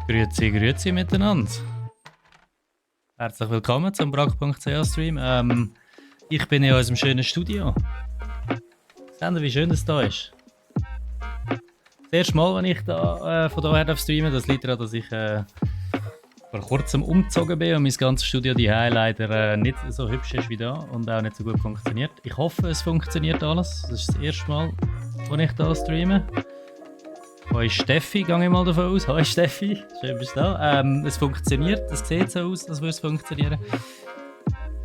Grüezi miteinander. Herzlich willkommen zum Brack.ch Stream. Ich bin in unserem schönen Studio. Seht ihr, wie schön es da ist? Das erste Mal, wenn ich da, von hierher streamen darf, das liegt daran, dass ich vor kurzem umgezogen bin und mein ganzes Studio die leider nicht so hübsch ist wie da und auch nicht so gut funktioniert. Ich hoffe, es funktioniert alles. Das ist das erste Mal, wo ich da streame. Hoi Steffi, gehe ich mal davon aus. Hoi Steffi, schön bist du da. Es funktioniert, es sieht so aus, als würde es funktionieren.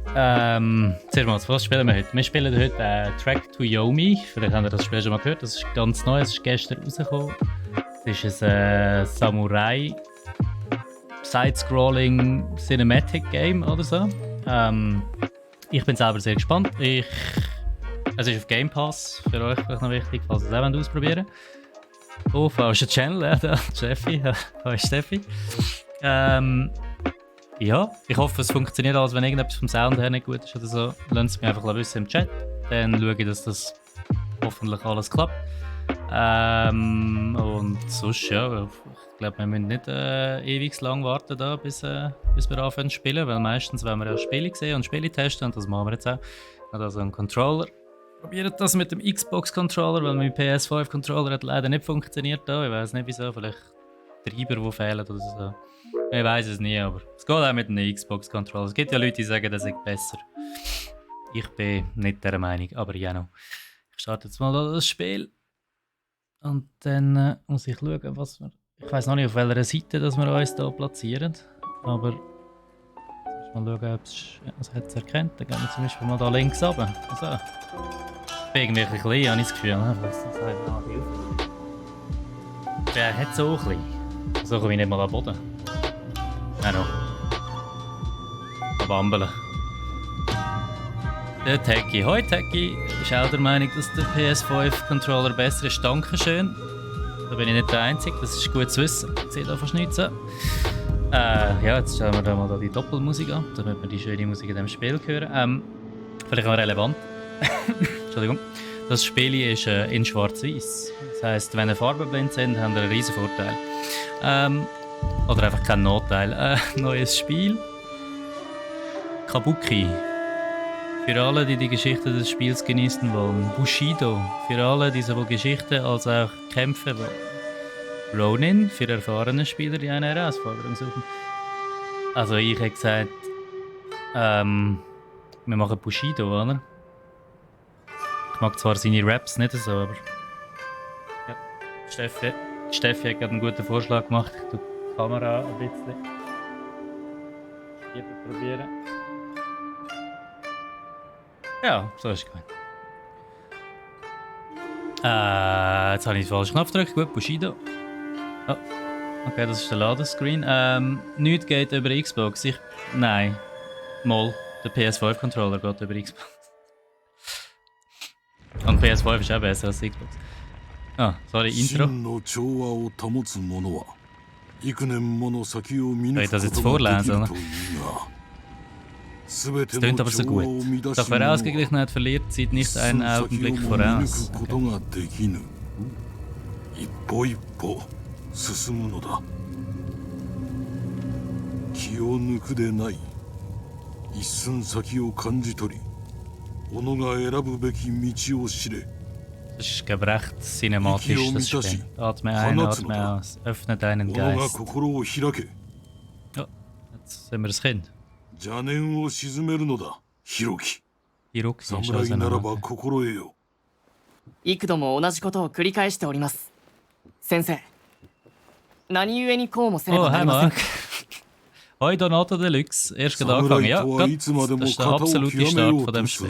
Zuerst mal, was spielen wir heute? Wir spielen heute Track to Yomi. Vielleicht habt ihr das Spiel schon mal gehört, das ist ganz neu, es ist gestern rausgekommen. Es ist ein Samurai Side-Scrolling Cinematic Game oder so. Ich bin selber sehr gespannt. Es ist auf Game Pass, für euch vielleicht noch wichtig, falls ihr es auch ausprobieren wollt. Oh, falscher Channel, da, Steffi. Hoi Steffi. Ja, ich hoffe, es funktioniert alles. Wenn irgendetwas vom Sound her nicht gut ist oder so, lasst es mir einfach wissen im Chat. Dann schaue ich, dass das hoffentlich alles klappt. Und sonst, ja, ich glaube, wir müssen nicht ewig lang warten, da, bis wir anfangen zu spielen, weil meistens, wenn wir ja Spiele sehen und Spiele testen, und das machen wir jetzt auch, also einen Controller. Probiert das mit dem Xbox-Controller, weil mein PS5-Controller hat leider nicht funktioniert da. Ich weiß nicht wieso, vielleicht Treiber, die fehlen oder so. Ich weiß es nie, aber es geht auch mit einem Xbox-Controller. Es gibt ja Leute, die sagen, das ist besser. Ich bin nicht dieser Meinung, aber ja noch. Ich starte jetzt mal das Spiel. Und dann muss ich schauen, was wir... Ich weiß noch nicht, auf welcher Seite dass wir uns hier platzieren. Aber... Mal schauen, ob es erkennt. Dann gehen wir zum Beispiel mal da links runter. Also. Ich bin irgendwie ein bisschen klein, habe ich das Gefühl. Das sagt mir Hilfe. Der hat so klein. So komme ich nicht mal am Boden. Nein, noch. Abambeln. Der Techie. Hoi Techie. Ist auch der Meinung, dass der PS5-Controller besser ist. Dankeschön. Da bin ich nicht der Einzige. Das ist gut zu wissen. Ich sehe da fast nichts. Ja, jetzt stellen wir da mal die Doppelmusik an, damit wir die schöne Musik in diesem Spiel hören. Vielleicht auch relevant. Entschuldigung. Das Spiel ist in Schwarz-Weiß. Das heisst, wenn ihr farbenblind sind, habt ihr einen riesen Vorteil. Oder einfach keinen Nachteil. Neues Spiel. Kabuki. Für alle, die die Geschichte des Spiels genießen wollen. Bushido. Für alle, die sowohl Geschichte als auch Kämpfe wollen. Ronin für erfahrene Spieler, die eine Herausforderung suchen. Also ich habe gesagt, wir machen Bushido, oder? Ich mag zwar seine Raps nicht so, aber... Ja, Steffi hat gerade einen guten Vorschlag gemacht. Ich tue die Kamera ein bisschen probieren. Ja, so ist es gemeint. Jetzt habe ich den falschen Knopf gedrückt. Gut, Bushido. Oh, okay, das ist der Ladescreen. Nichts geht über Xbox. Nein. Mal, der PS5-Controller geht über Xbox. Und PS5 ist auch besser als Xbox. Ah, sorry, Intro. Soll ich das jetzt vorlesen, oder? Es klingt aber so gut. Doch wer Ausgeglichenheit verliert, zieht nicht einen Augenblick voraus. Okay. 進むのだ気を抜くでない一寸先を感じ取り己が選ぶべき道を知れ Das ist, glaube ich, recht cinematisch, das Spiel. Atme ein, atme aus, öffne deinen Geist. Ja, jetzt sind wir das Kind. Hiroki ist also noch. 幾度も同じことを繰り返しております。先生、何故にこうもせねばなりません。Hoi Donato Deluxe, erst gerade angefangen. Ja, Gott, das ist der absolute Start von dem Spiel.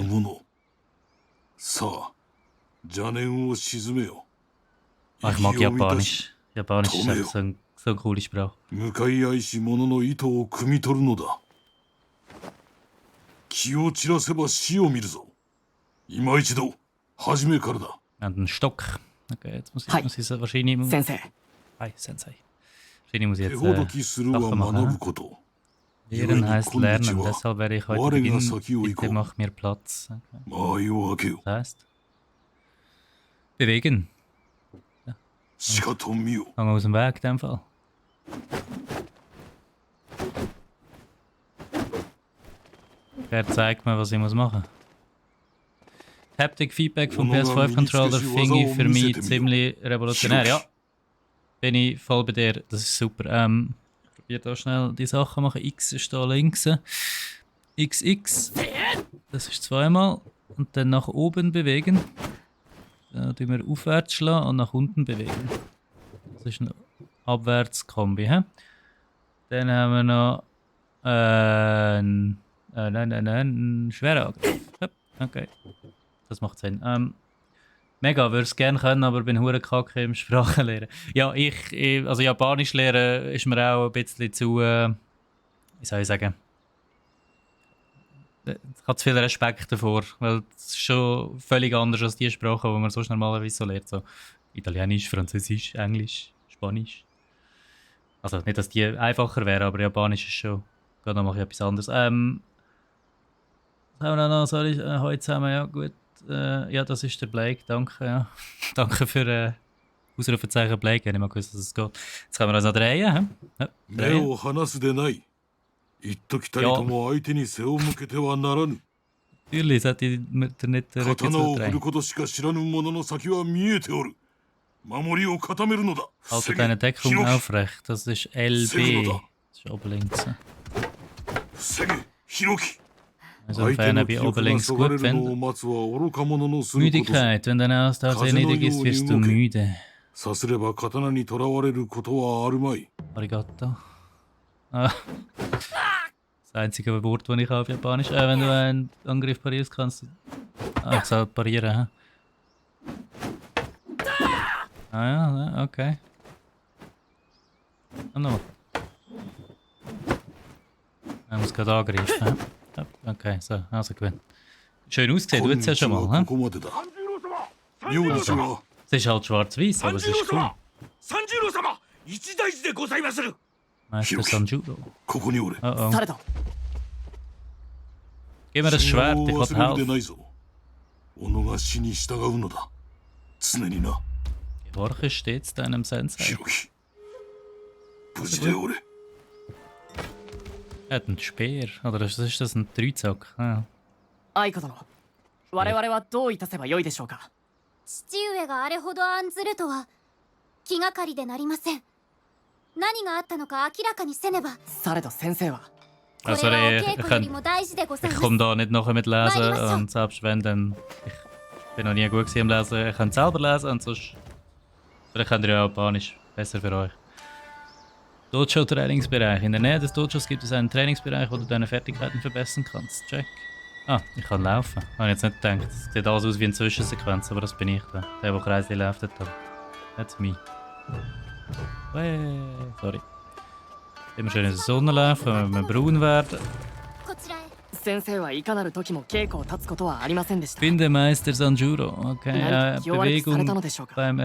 Ich mag Japanisch. Japanisch ist einfach so eine coole Sprache. 向かい合いし者の意図を汲み取るのだ気を散らせば死を見るぞ今一度初めからだ Und einen Stock. Okay, jetzt muss ich wahrscheinlich... 先生。 Hi, Sensei. Wahrscheinlich muss ich jetzt Sachen machen. Lehren heisst lernen, deshalb werde ich heute beginnen. Bitte mach mir Platz. Okay. Das heisst? Bewegen. Ja. Fangen wir aus dem Weg in dem Fall. Der zeigt mir, was ich muss machen muss. Haptic Feedback vom PS5-Controller finde ich für mich ziemlich revolutionär. Ja, bin ich voll bei dir. Das ist super. Ich probiere da schnell die Sachen machen. X ist da links. XX. Das ist zweimal. Und dann nach oben bewegen. Dann tun wir aufwärts schlagen und nach unten bewegen. Das ist ein Abwärtskombi. Dann haben wir noch einen schweren Angriff. Okay. Das macht Sinn. Mega, würde es gerne können, aber bin hure kacke im Sprachenlernen. Ja, also Japanisch lernen ist mir auch ein bisschen zu, wie soll ich sagen, ich habe zu viel Respekt davor, weil es ist schon völlig anders als die Sprache, die man sonst normalerweise so lernt. So Italienisch, Französisch, Englisch, Spanisch. Also nicht, dass die einfacher wären, aber Japanisch ist schon, gerade noch mache ich etwas anderes. Was haben wir noch? Heute zusammen, ja gut. Ja, das ist der Blake, danke. Ja. Danke für Ausrufezeichen Blake, ich habe nicht mal gewusst, dass es geht. Jetzt können wir uns noch drehen. Ja, 目を離すでない。言っときたりとも相手に背を向けてはならぬ。 Natürlich, sollte ich mir nicht den Rücken 刀を振る zudrehen. ことしか知らぬ者の先は見えておる。守りを固めるのだ。 Halte deine Deckung aufrecht, das ist LB. Das ist oben links. 防げ、広き。 Also insofern wie oben links gut finde. Müdigkeit, wenn dein Austausch sehr niedrig ist, wirst du müde. さすれば刀にとらわれることはあるまい。 Arigato. Ah. Das einzige Wort, das ich auf Japanisch. Wenn du einen Angriff parierst, kannst du. Ich soll parieren. Ja, okay. Und noch. Er muss gerade angreifen. Okay, so, also gewinnt. Schön ausgesehen, du es ja schon mal. Es ist halt schwarz-weiß, aber es ist cool. Meister Sanjuro. Oh oh. Gib mir das Schwert, ich will helfen. Gehorche stets deinem Sensei. Er hat einen Speer. Oder ist das ein Dreizack? Ja. アイコ殿、我々はどういたせばよいでしょうか。父上があれほど案ずるとは気がかりでなりません。何があったのか明らかにせねば。されど先生は。Also ich komme da nicht nachher mit lesen und selbst wenn dann ich bin noch nie gut im Lesen, ich kann selber lesen und sonst vielleicht könnt ihr ja Japanisch, besser für euch. Dojo-Trainingsbereich. In der Nähe des Dojos gibt es einen Trainingsbereich, wo du deine Fertigkeiten verbessern kannst. Check. Ah, ich kann laufen. Habe ich jetzt nicht gedacht. Es sieht alles aus wie eine Zwischensequenz, aber das bin ich da. Der Kreisli läuft da. That's me. Sorry. Immer schön in der Sonne laufen, wenn wir braun werden. 先生はいかなる時も稽古を立つことはありませんでした。 Bin der Meister Sanjuro. Okay, Bewegung beim 何をおっ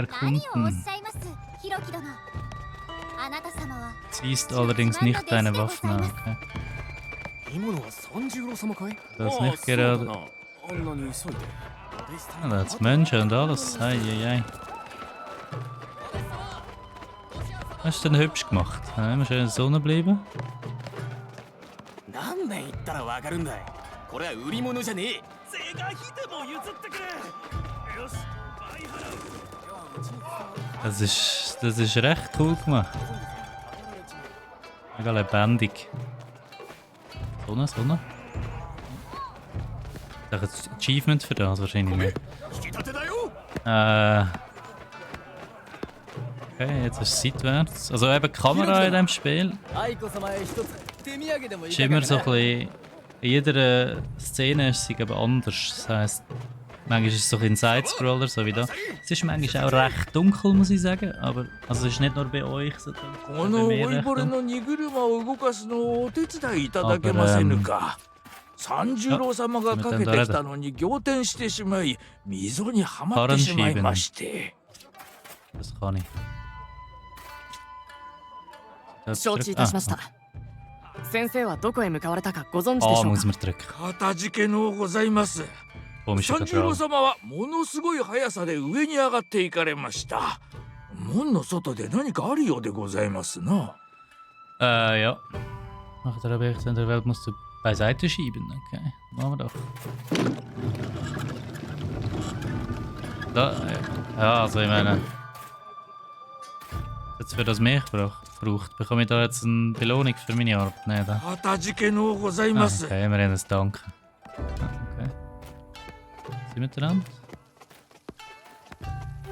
Erkunden. しゃいますヒロキ殿。あなた様は Ziehst allerdings nicht deine Waffen an. Okay. 今のは三十郎様かい？ Das ist nicht gerade. Ah, da hat's Menschen und alles. Eieiei. Hast du denn hübsch gemacht? Immer schön in der Sonne bleiben. 何年言ったらわかるんだい。これは売り物じゃねえ。是が非でも譲ってくれ。よし、倍払う。Das ist recht cool gemacht. Mega lebendig. Sonne. Da gibt es Achievement für das wahrscheinlich nicht. Okay, jetzt ist es seitwärts. Also eben die Kamera in diesem Spiel ist immer so ein bisschen... In jeder Szene ist sie eben anders. Das heisst, manchmal ist es so ein Side-Scroller, so wie da. Es ist manchmal auch recht dunkel, muss ich sagen. Aber also es ist nicht nur bei euch so dunkel, sondern bei mir recht dunkel. 三十郎様がかけてきたのに仰天してしまい溝にはまってしまいまして。 Das kann ich. 承知いたしました。先生はどこへ向かわれたかご存知でしょう muss か。 man drücken. かたじけのうございます。 Komischer 三十郎 Control. 様はものすごい速さで上に上がっていかれました。門の外で何かあるようでございますな。Ja. Nach der Bericht in der Welt musst du Beiseite schieben, okay. Machen wir doch. Da, ja, also ich meine... Jetzt für das Milch braucht, bekomme ich da jetzt eine Belohnung für meine Arbeit? Nein, da. かたじけのうございます。 Okay, wir haben es danken. Okay. Sind wir dran?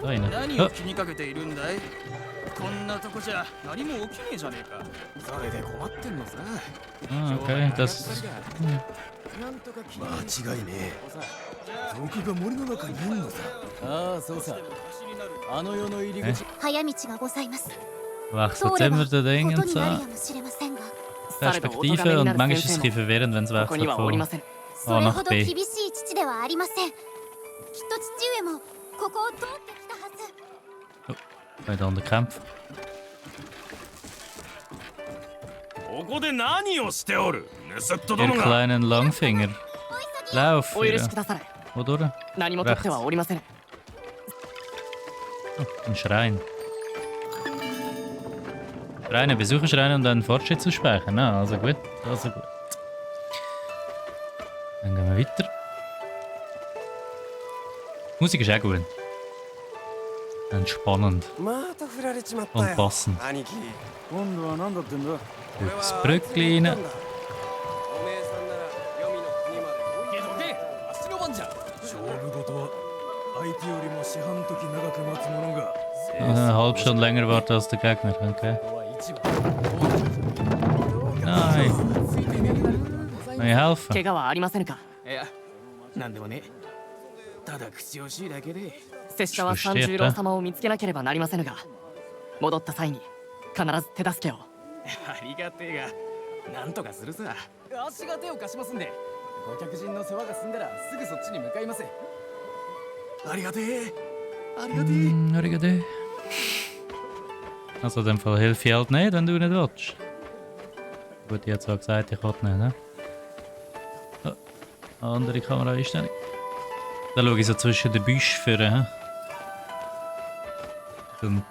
Da rein. 何を気にかけているんだい？こんなとこじゃ何も起きねえじゃねえか。それで困ってんのさ。 Okay, das... なんとか間違いねえ。賊が森の中にいんのさ。ああ、そうさ。あの世の入り口。早道がございます。 Wechselt immer den Ding こ und とに so. なるやもしれませんが、 Perspektive und manchmal ist es ein bisschen verwirrend, wenn es ここに wechselt はおりま von せん。 それ A ほ nach ど B. 厳しい父ではありません。きっと父上もここを通ってきたはず。 Bei der Kämpfe. ここで何をしておる？盗っ人 Ihr どもが。 kleinen Langfinger. Lauf! お許し Ja. くだされ。 Wodurch? 何も取ってはおりません。 Ein Schrein. Schreine, Besucherschreine, um dann Fortschritt zu speichern. Ah, also gut, also gut. Dann gehen wir weiter. Die Musik ist auch gut. Entspannend また振られちまったよ und passend. 兄貴 今度は何だってんだ。 Durch das Brückli rein. おめえさんなら黄泉の国までけどで、足の番じゃ。勝負事は相手よりも四半時長く待つ者が。 Eine halbe Stunde länger warten als der Gegner. Okay. Nein. Kann ich helfen? 怪我はありませんか？いや、なんでもね。ただ口惜しいだけで。拙者は三十郎様を見つけなければなりませぬが、戻った際に必ず手助けを。ありがてえが、なんとかするさ。足が手を貸しますんで、ご客人の世話が済んだらすぐそっちに向かいます。ありがてえ。ありがてえ。 Arigato. Also in dem Fall helfe ich halt nicht, wenn du nicht willst. Gut, ich habe zwar gesagt, ich will nicht, ne? Oh, andere Kameraeinstellung. Da schaue ich so zwischen den Büschen führen, so ein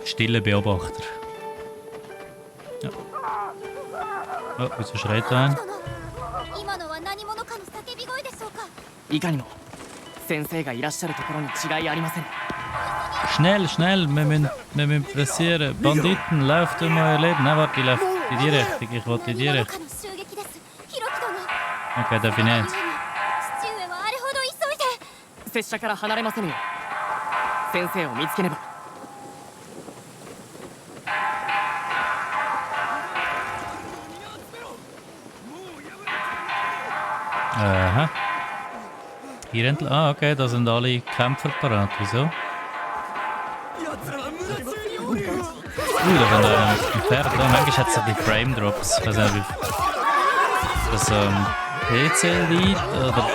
stiller Beobachter. Ja. Oh, wieso schreit da ein? 今のは何者かの叫び声でしょうか。いかにも先生がいらっしゃるところに違いありません。 Schnell, schnell, wir müssen pressieren. Banditen, lauft um euer Leben. Nein, warte, ich laufe in die Richtung. Ich wollte in die 何者 Richtung. かの襲撃です。ヒロキ殿。 Okay, darf ich nicht. 父上はあれほど急いで。拙者から離れませぬよ。先生を見つけねば。 Aha. Hier entlang. Ah, okay, da sind alle Kämpfer parat. Wieso? Da kommt einer mit dem Pferd. Oh, manchmal hat es die Frame Drops. Ich weiß nicht, ob das PC liegt oder.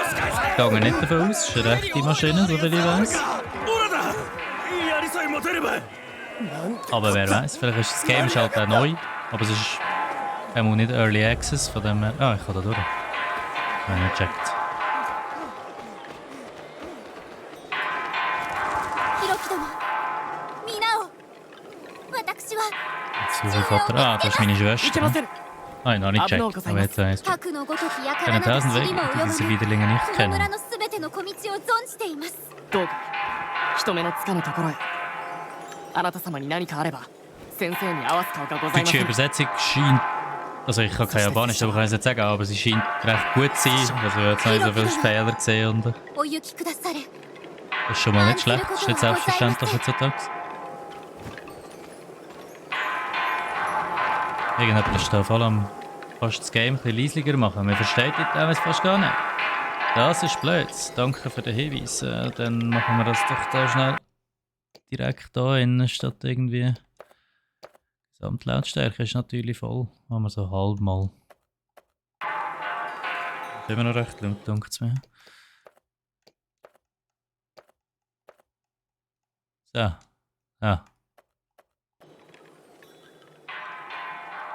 Ich gehe nicht davon aus. Es ist eine rechte Maschine, soviel ich weiß. オラだ。やりさえ持てれば。 Aber wer weiß, vielleicht ist das Game halt auch neu. Aber es ist nicht Early Access von dem. Ah, ich kann da durch. Ich habe nicht gecheckt. ヒロキ殿。皆を。私は Jetzt suche ich Vater. Ah, das ist meine いけ Schwester. ません。 Ah, ich habe noch nicht gecheckt. Aber jetzt weißt du. 核のごときやか Ich ら kenne なき tausend 尻 Wege, も die 及 diese ぶ Widerlinge nicht この村 kennen. のすべての小道を存じています。どうか人目のつかぬところへ。あなた様に何かあれば先生に合わす顔がございま Die せ deutsche ん。 Übersetzung scheint. Also ich kann kein Japanisch, aber ich kann es nicht sagen, aber sie scheint recht gut zu sein. Also ich habe jetzt nicht so viele Fehler gesehen und das お行きくだされ。 ist schon mal nicht schlecht. Das ist nicht selbstverständlich heutzutage. Irgendjemand ist da voll am fast das Game ein bisschen leislicher machen. Man versteht die teilweise fast gar nicht. Das ist blöd. Danke für den Hinweis. Dann machen wir das doch da schnell direkt da innen, statt irgendwie... Die Gesamtlautstärke ist natürlich voll. Machen wir so halb mal. Ist immer noch recht laut, denkt es mir. So. Ja.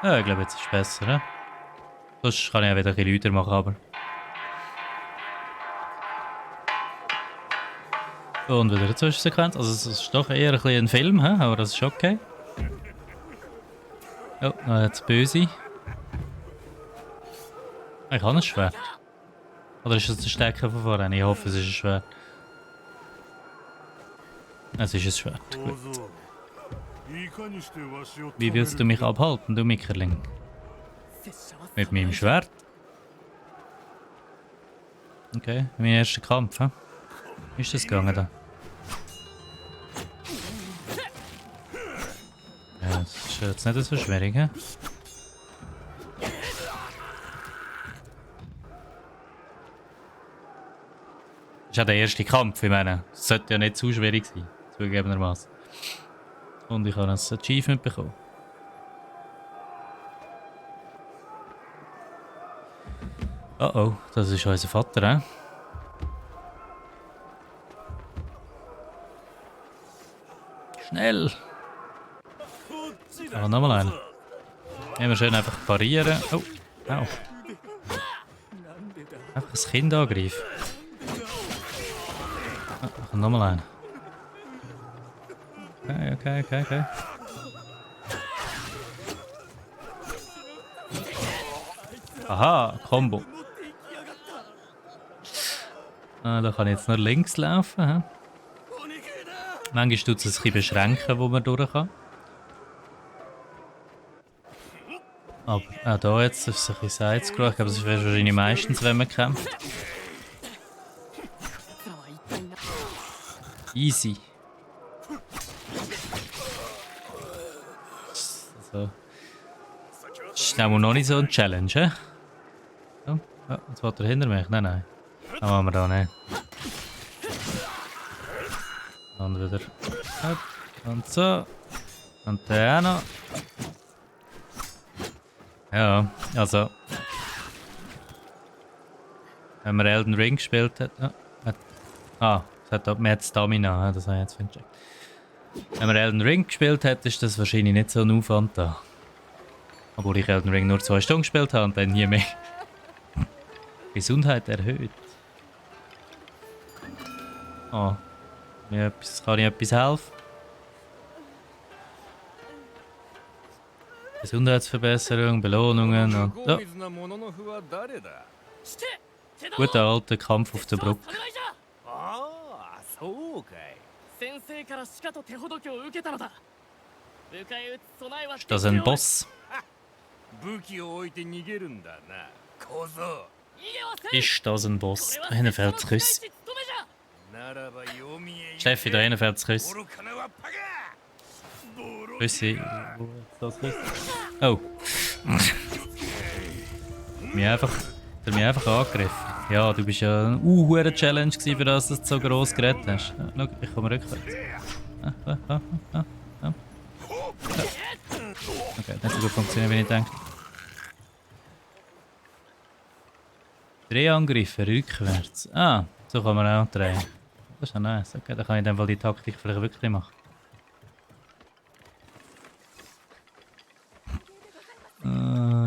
Ja, ich glaube, jetzt ist es besser, ne? Sonst kann ich auch wieder ein bisschen lauter machen, aber... Und wieder eine Zwischensequenz. Also es ist doch eher ein bisschen ein Film, he? Aber das ist okay. Oh, jetzt Böse. Ich habe ein Schwert. Oder ist das der Stecker von vorhin? Ich hoffe, es ist ein Schwert. Es ist ein Schwert. Gut. Wie willst du mich abhalten, du Mickerling? Mit meinem Schwert? Okay, mein erster Kampf, hä? Wie ist das gegangen da? Ja, das ist jetzt nicht so schwierig, hä? Das ist ja der erste Kampf, ich meine. Das sollte ja nicht zu schwierig sein, zugegebenermaßen. Und ich habe ein Achievement bekommen. Oh oh, das ist unser Vater, hä? Schnell! Aber nochmal einen. Immer schön einfach parieren. Oh, au. Einfach ein Kind angreifen. Ah, nochmal einen. Okay. Aha, Combo. Ah, da kann ich jetzt nur links laufen. He? Manchmal tut es ein bisschen beschränken, wo man durch kann. Aber auch hier jetzt ist es ein bisschen Sidescroll. Ich glaube, das ist wahrscheinlich meistens, wenn man kämpft. Easy. So. Das ist noch nicht so ein Challenge, hä? So. Ja, jetzt will er hinter mich. Nein. Das machen wir da nicht. Und wieder. Hopp. Und so. Und der auch noch. Ja, also. Wenn man Elden Ring gespielt hat. Man hat Stamina, das habe ich jetzt gecheckt. Wenn man Elden Ring gespielt hat, ist das wahrscheinlich nicht so ein Aufwand da. Obwohl ich Elden Ring nur 2 Stunden gespielt habe und dann nie mehr. Gesundheit erhöht. Oh. Kann ich etwas helfen? Gesundheitsverbesserung, Belohnungen und... Oh. Guter alter Kampf auf der Brücke. Ist das ein Boss? Ist das ein Boss? Da hinten fällt das Küss. Steffi, da hinten fällt das Küss. Küssi. Das Küss. Oh. Mich einfach angegriffen. Ja, du bist ja eine hohe Challenge gewesen, für das du so gross geredet hast. Ja, schau, ich komme rückwärts. Okay, das hat so gut funktioniert, wie ich denke. 3 Angriffe rückwärts. Ah, so kann man auch drehen. Das ist ja nice. Okay, dann kann ich dann die Taktik vielleicht wirklich machen.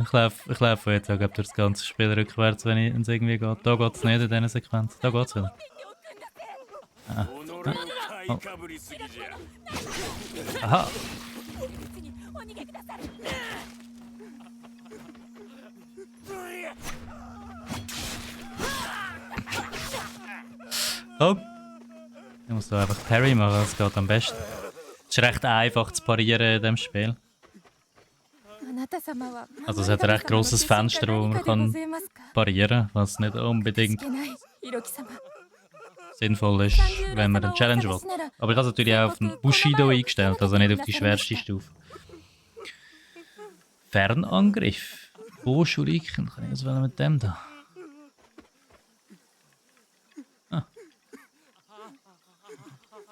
Ich laufe jetzt auch durch das ganze Spiel rückwärts, wenn es irgendwie geht. Da geht es nicht in dieser Sequenz. Da geht es wieder. Ah. Oh. Aha. Oh. Ich muss da einfach Parry machen, das geht am besten. Es ist recht einfach zu parieren in diesem Spiel. Also es hat ein recht grosses Fenster, wo man kann parieren kann, was nicht unbedingt sinnvoll ist, wenn man eine Challenge will. Aber ich habe es natürlich auch auf den Bushido eingestellt, also nicht auf die schwerste Stufe. Fernangriff. Wo Shuriken? Kann ich das wollen mit dem da?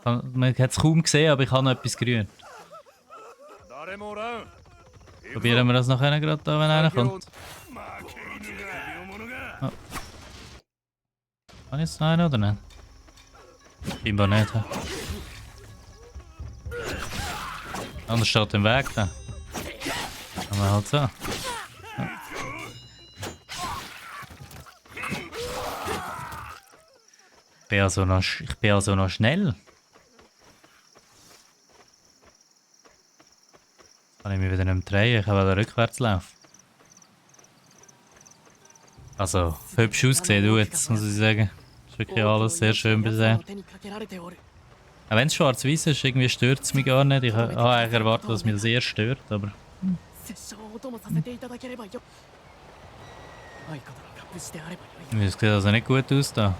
Ah. Man hat es kaum gesehen, aber ich habe noch etwas gerührt. Probieren wir das nachher gerade da, wenn einer kommt. Oh. Kann ich jetzt noch einen oder nicht? Scheinbar nicht. Anders steht im Weg da. Aber halt so. Ja. Ich bin also noch schnell. Kann ich mich wieder nicht mehr drehen, ich will rückwärts laufen. Also, hübsch ausgesehen, du jetzt, muss ich sagen. Ist wirklich alles sehr schön bisher. Auch wenn es schwarz-weiß ist, irgendwie stört es mich gar nicht. Ich habe eigentlich erwartet, dass mich das eher stört, aber... 拙者をお供させていただければよ相方が無事であればよい Es sieht also nicht gut aus da.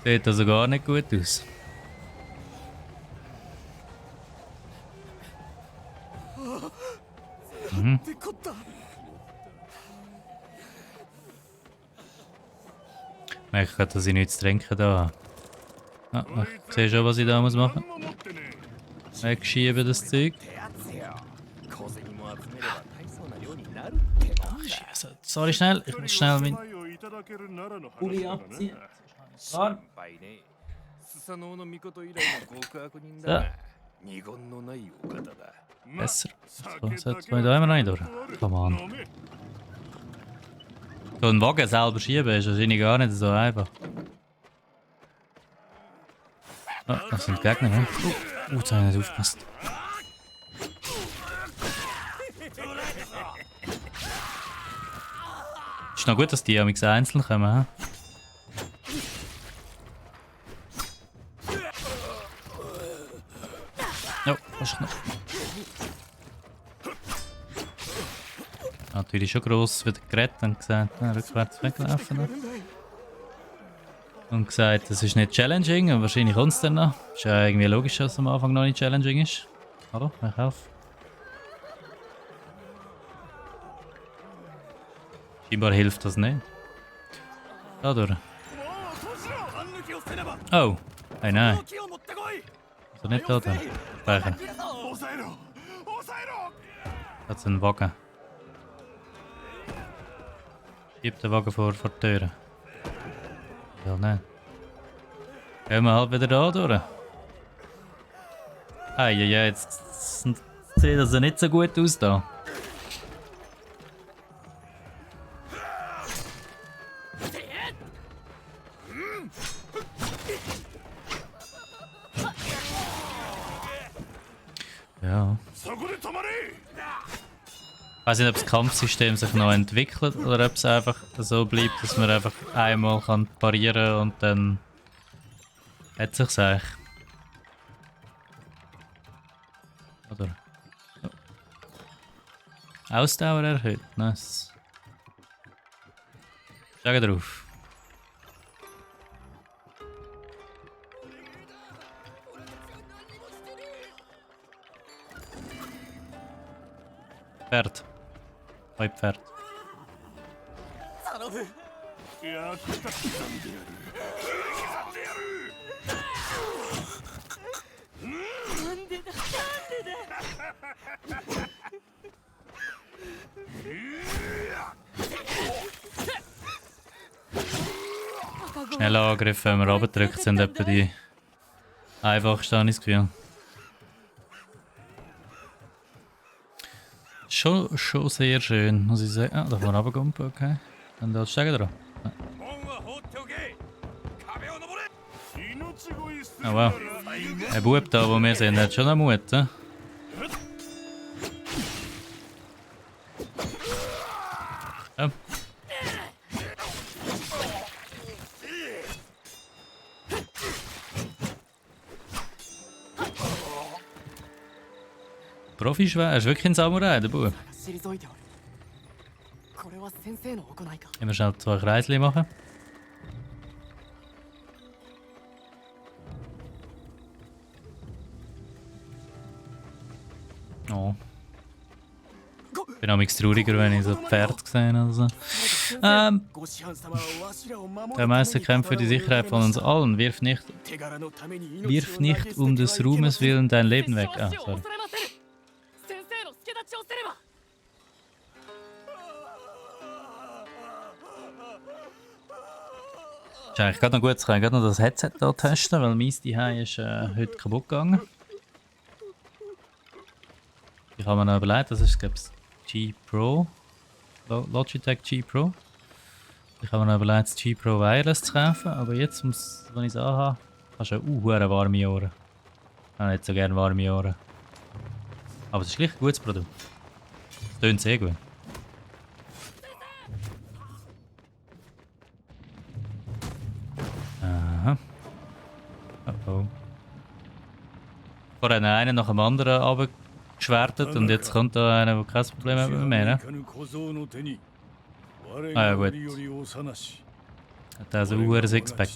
Sieht also gar nicht gut aus. Mhm. てこった Ich merke gerade, dass ich nichts zu trinken da habe. Ah, ich sehe schon, was ich da muss machen. Wegschieben das Zeug. ってやつよ小銭も集めれば大層な量になるってもんだ Sorry, schnell. Ich muss schnell mein... 心配ねスサノオの御事以来の極悪人だが二言のないお方だ Besser. So, jetzt komme ich da immer noch nicht durch. Come on. So einen Wagen selber schieben ist wahrscheinlich gar nicht so einfach. Ah, das sind Gegner, ne? Jetzt habe ich nicht aufgepasst. Ist noch gut, dass die amigs einzeln kommen, hä? Oh, fast knapp. Natürlich schon gross wieder geredet und gesagt, rückwärts weglaufen. Und gesagt, das ist nicht challenging, aber wahrscheinlich kommt es dann noch. Ist ja irgendwie logisch, dass es am Anfang noch nicht challenging ist. Hallo, ich helfe. Scheinbar hilft das nicht. Da durch. Oh, hey nein. Also nicht da durch. Speichern. Das ist ein Wagen. Schieb den Wagen vor die Türe. Ja, nein. Gehen wir halt wieder da durch. Ah, ja, jetzt sieht das ja nicht so gut aus da. Ja. Ich weiß nicht, ob das Kampfsystem sich noch entwickelt oder ob es einfach so bleibt, dass man einfach einmal kann parieren und dann hat es sich eigentlich. Oder? Oh. Ausdauer erhöht, nice. Schau drauf. Pferd. Hoi Pferd. Schnell Angriff, wenn wir runtergedrückt sind, etwa die einfachsten, habe ich das Gefühl. Schon sehr schön, muss ich sagen. Ah, da kann man runtergumpen, okay. Dann da steigen dran. Oh wow. Ein Bub da, wo wir sind, hat schon noch Mut, he? Ja. Profischwer, er ist wirklich ein Samurai, der Bub. 退いておるこれは先生の行いか Immer schnell 2 Kreisli machen. Oh. Ich bin auch trauriger, wenn ich so Pferd gesehen habe. Also. ご師範様はわしらを守る Der Meister kämpft für die Sicherheit von uns allen. Wirf nicht 手柄のために命を投げ捨ててはいけません um des Ruhmes willen dein Leben weg. Ah, 少々 sorry. 恐れませぬ先生の助太刀をすれば Ist eigentlich gerade noch gut, ich kann gerade noch das Headset hier testen, weil meins Zuhause ist heute kaputt gegangen. Ich habe mir noch überlegt, das ist glaube ich G Pro. Logitech G Pro. Ich habe mir noch überlegt, das G Pro Wireless zu kaufen, aber jetzt, wenn ich es anhabe, hast du auch warme Ohren. Ich habe nicht so gerne warme Ohren. Aber es ist gleich ein gutes Produkt. Es tönt sehr gut. Oh. Vorher einen nach dem anderen abgeschwertet und jetzt kommt da einer, der kein Problem hat mit mir, ne? Ah ja, gut. Hat er so ein Sixpack.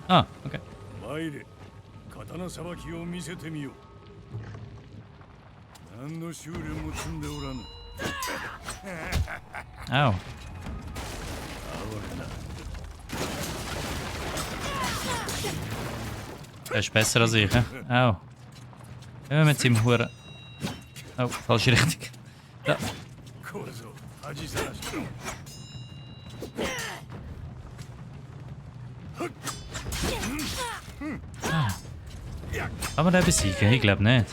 Ah, okay. 刀さばきを見せてみよう。何の修練も積んでおらぬ。 Au. Er ist besser als ich, hä? Au. Ja, mit seinem Huren. Oh, falsche Richtung. Ja. Ah. Kann man den besiegen? Ich glaube nicht.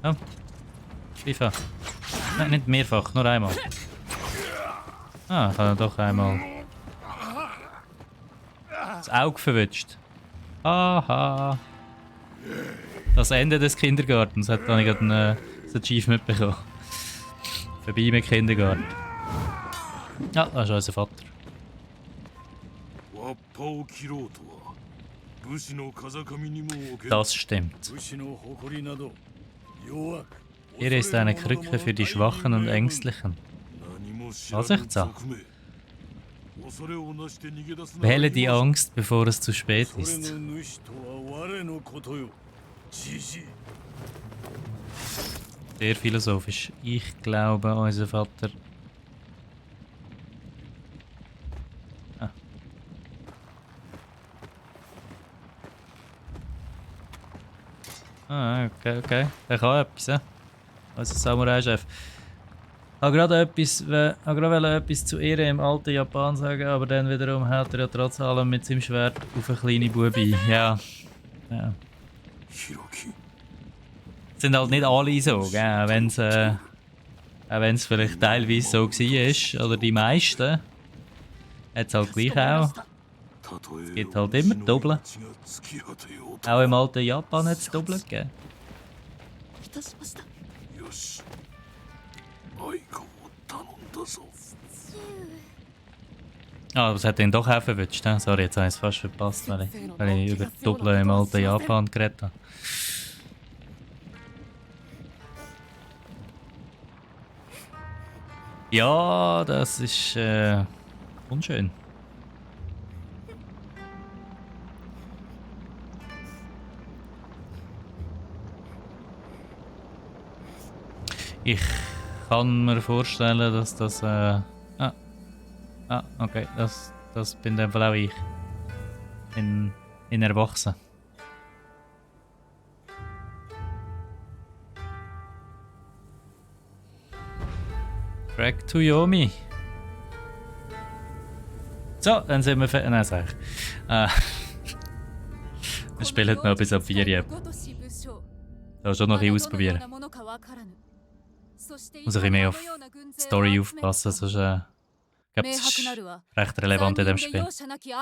Oh. Dreifach. Nein, nicht mehrfach, nur einmal. Ah, ich habe doch einmal das Auge verwünscht. Aha. Das Ende des Kindergartens hat dann gerade ein Achievement bekommen. Vorbei mit Kindergarten. Ja, das ist unser Vater. Das stimmt. Hier ist eine Krücke für die Schwachen und Ängstlichen. Vorsicht, wähle die Angst, bevor es zu spät ist. Sehr philosophisch. Ich glaube, unser Vater... Ah, okay. Der kann etwas, ja? Also Samurai-Chef. Ich wollte gerade etwas zu ihr im alten Japan sagen, aber dann wiederum haut er ja trotz allem mit seinem Schwert auf eine kleine Bubi. Ja. Sind halt nicht alle so, gell? Auch wenn es vielleicht teilweise so war, oder die meisten, hat es halt gleich auch. Es gibt halt immer Doppel. Auch im alten Japan hat es Doppel gegeben. Ah, aber es hat ihn doch auch verwünscht. Sorry, jetzt habe ich es fast verpasst, weil ich über Doppel im alten Japan geredet habe. Ja, das ist unschön. Ich kann mir vorstellen, dass das okay, das bin in dem Fall auch ich. In Erwachsen. Craig Tuyomi. So, dann sind wir fertig. Nein, sag ich. Wir spielen noch bis ab 4 Uhr. Da schon noch ein bisschen ausprobieren. Muss ein bisschen mehr auf die Story aufpassen, sonst ich glaube, das ist recht relevant in dem Spiel. Es ist halt, ich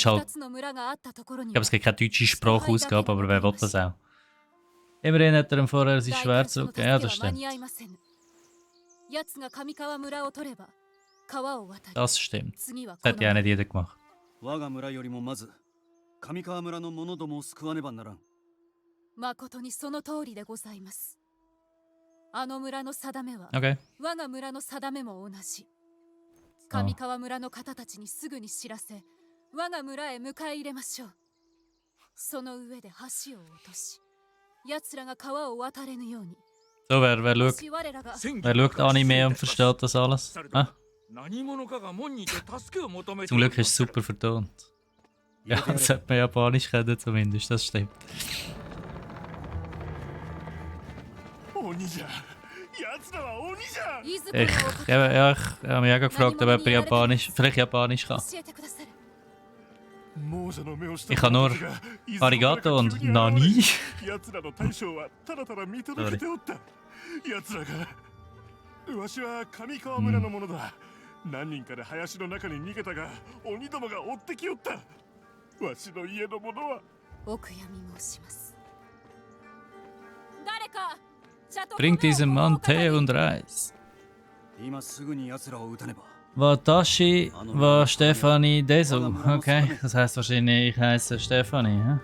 glaube, es gibt keine deutsche Sprachausgabe, aber wer will das auch? Immerhin hat er ihm vorher sein Schwert zurückgegeben. Ja, das stimmt. Das stimmt. Das hat ja auch nicht jeder gemacht. Okay. 上川村の方たちにすぐに知らせ、我が村へ迎え入れましょう。その上で橋を落とし、奴らが川を渡れぬように。So, wer schaut Anime und versteht das alles? Ah? Zum Glück ist es super vertont. Ja, das sollte man Japanisch kennen zumindest, das stimmt. Ich habe mich auch gefragt, ob jemand Japanisch, vielleicht Japanisch kann. Ich kann nur Arigato und Nani. Sorry. わしは上川村の者だ。何人かで林の中に逃げたが、鬼どもが追ってきよった。わしの家の者は。お悔やみ申します。誰か Bring diesem Mann Tee und Reis. 今すぐに奴らを撃たねば Watashi wa Stefanie Desu. Okay, das heißt wahrscheinlich, ich heiße Stefanie. Hä?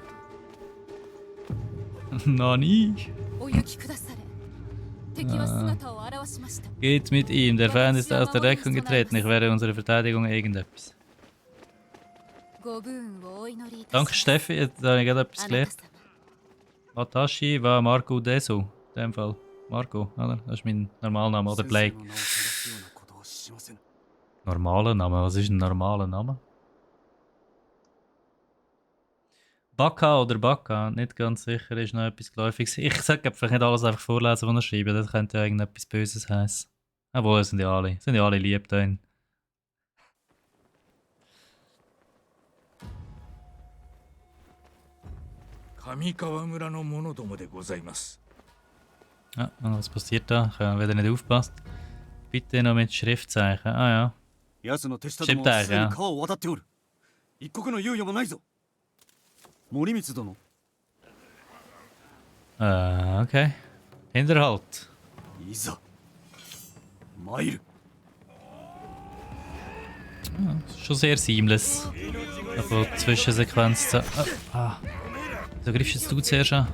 Nani? お行きくだされ。敵は姿を現しました。 Geht mit ihm, der Feind ist aus der Deckung getreten. Ich werde unsere Verteidigung irgendetwas. ご武運をお祈りいたし Danke ます。 Steffi, jetzt habe ich gerade あ etwas なた gelernt. 様 Watashi wa Marco Desu. In dem Fall. Marco, oder? Das ist mein Normalname, oder 先生 Blake. の名を汚すようなことはしません Normaler Name, was ist ein normaler Name? Baka oder Baka, nicht ganz sicher, ist noch etwas Geläufiges. Ich sage vielleicht nicht alles einfach vorlesen, was er schreibt, das könnte ja irgendetwas Böses heißen. Obwohl, es sind ja alle lieb da. 上川村の者どもでございます Ja, und was passiert da? Ich habe wieder nicht aufgepasst. Bitte noch mit Schriftzeichen. Ah ja. 奴の手下どもはすでに川を渡っておる一刻の猶予もないぞ森光殿 Okay. Hinterhalt. いざ参る Schon sehr seamless. Aber Zwischensequenz zu. So greifst jetzt du zuerst an.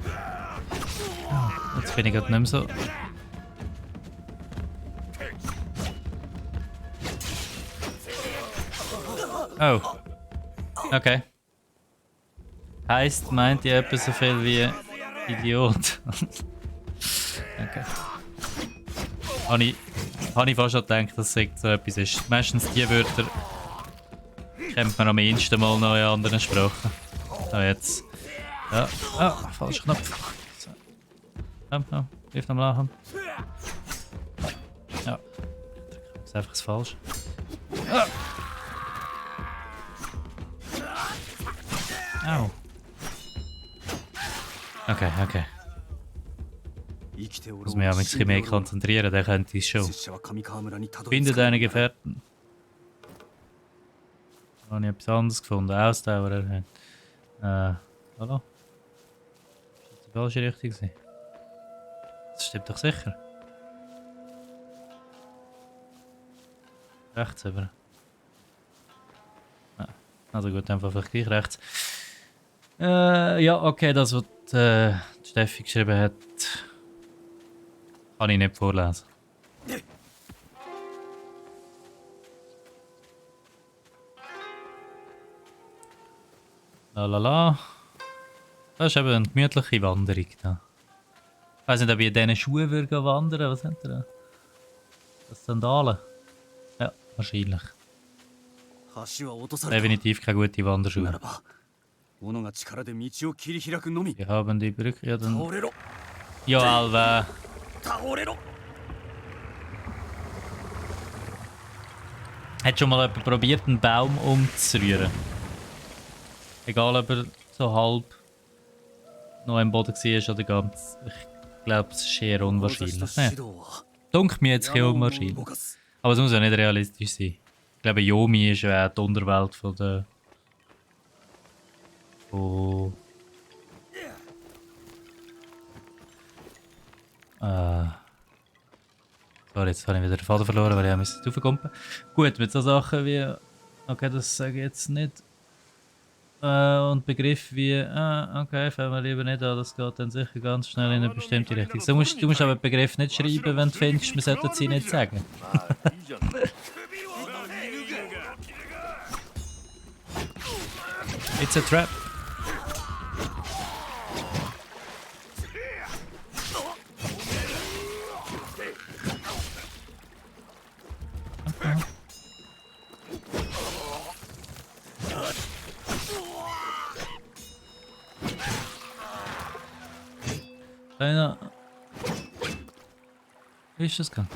Jetzt bin ich gerade nicht mehr so. Oh. Okay. Heißt, meint ihr etwa so viel wie Idiot? Okay. Habe ich fast schon gedacht, dass es so etwas ist. Meistens die Wörter kennt man am ehesten mal noch in anderen Sprachen. So, jetzt. Ja. Ah, falscher Knopf. So. Hilf nochmal an. Ja. Das ist einfach das Falsche. Ah. Au. Okay. Ich muss mich auch ein bisschen mehr konzentrieren, dann könnte ich schon. 拙者は上川村にたどり着 Finde かない deine Gefährten. Habe ich etwas anderes gefunden? Ausdauer erhöhen. Hallo? Ist das die falsche Richtung gewesen? Das stimmt doch sicher. Rechts über. Also gut, einfach vielleicht gleich rechts. Ja, okay, das, was die Steffi geschrieben hat, kann ich nicht vorlesen. Lalala. Das ist eben eine gemütliche Wanderung da. Ich weiß nicht, ob ich in diesen Schuhen würde wandern. Was sind da? Das Sandalen? Ja, wahrscheinlich. 橋は落とされた Definitiv keine gute な Wanderschuhe. らば斧が力で道を切り開くのみ Wir haben die Brücke. Ja, dann. 倒れろ Ja, Alva. 倒れろ Hat schon mal jemand probiert, einen Baum umzurühren? Egal, ob er so halb noch im Boden war oder ganz. Ich glaube, es ist eher unwahrscheinlich. 志した Ja. 指導は Dunkel mir jetzt ein bisschen 山を unwahrscheinlich. 動かす Aber es muss ja nicht realistisch sein. Ich glaube, Yomi ist ja die Unterwelt von der. Von. Sorry, jetzt habe ich wieder den Faden verloren, weil ich musste raufkumpen. Gut, mit so Sachen wie. Okay, das sage ich jetzt nicht. Und Begriff wie. Okay, fangen wir lieber nicht an, das geht dann sicher ganz schnell in eine bestimmte Richtung. Du musst aber Begriff nicht schreiben, wenn du findest, wir sollten sie nicht sagen. It's a trap. Kleiner. Wie ist das gegangen?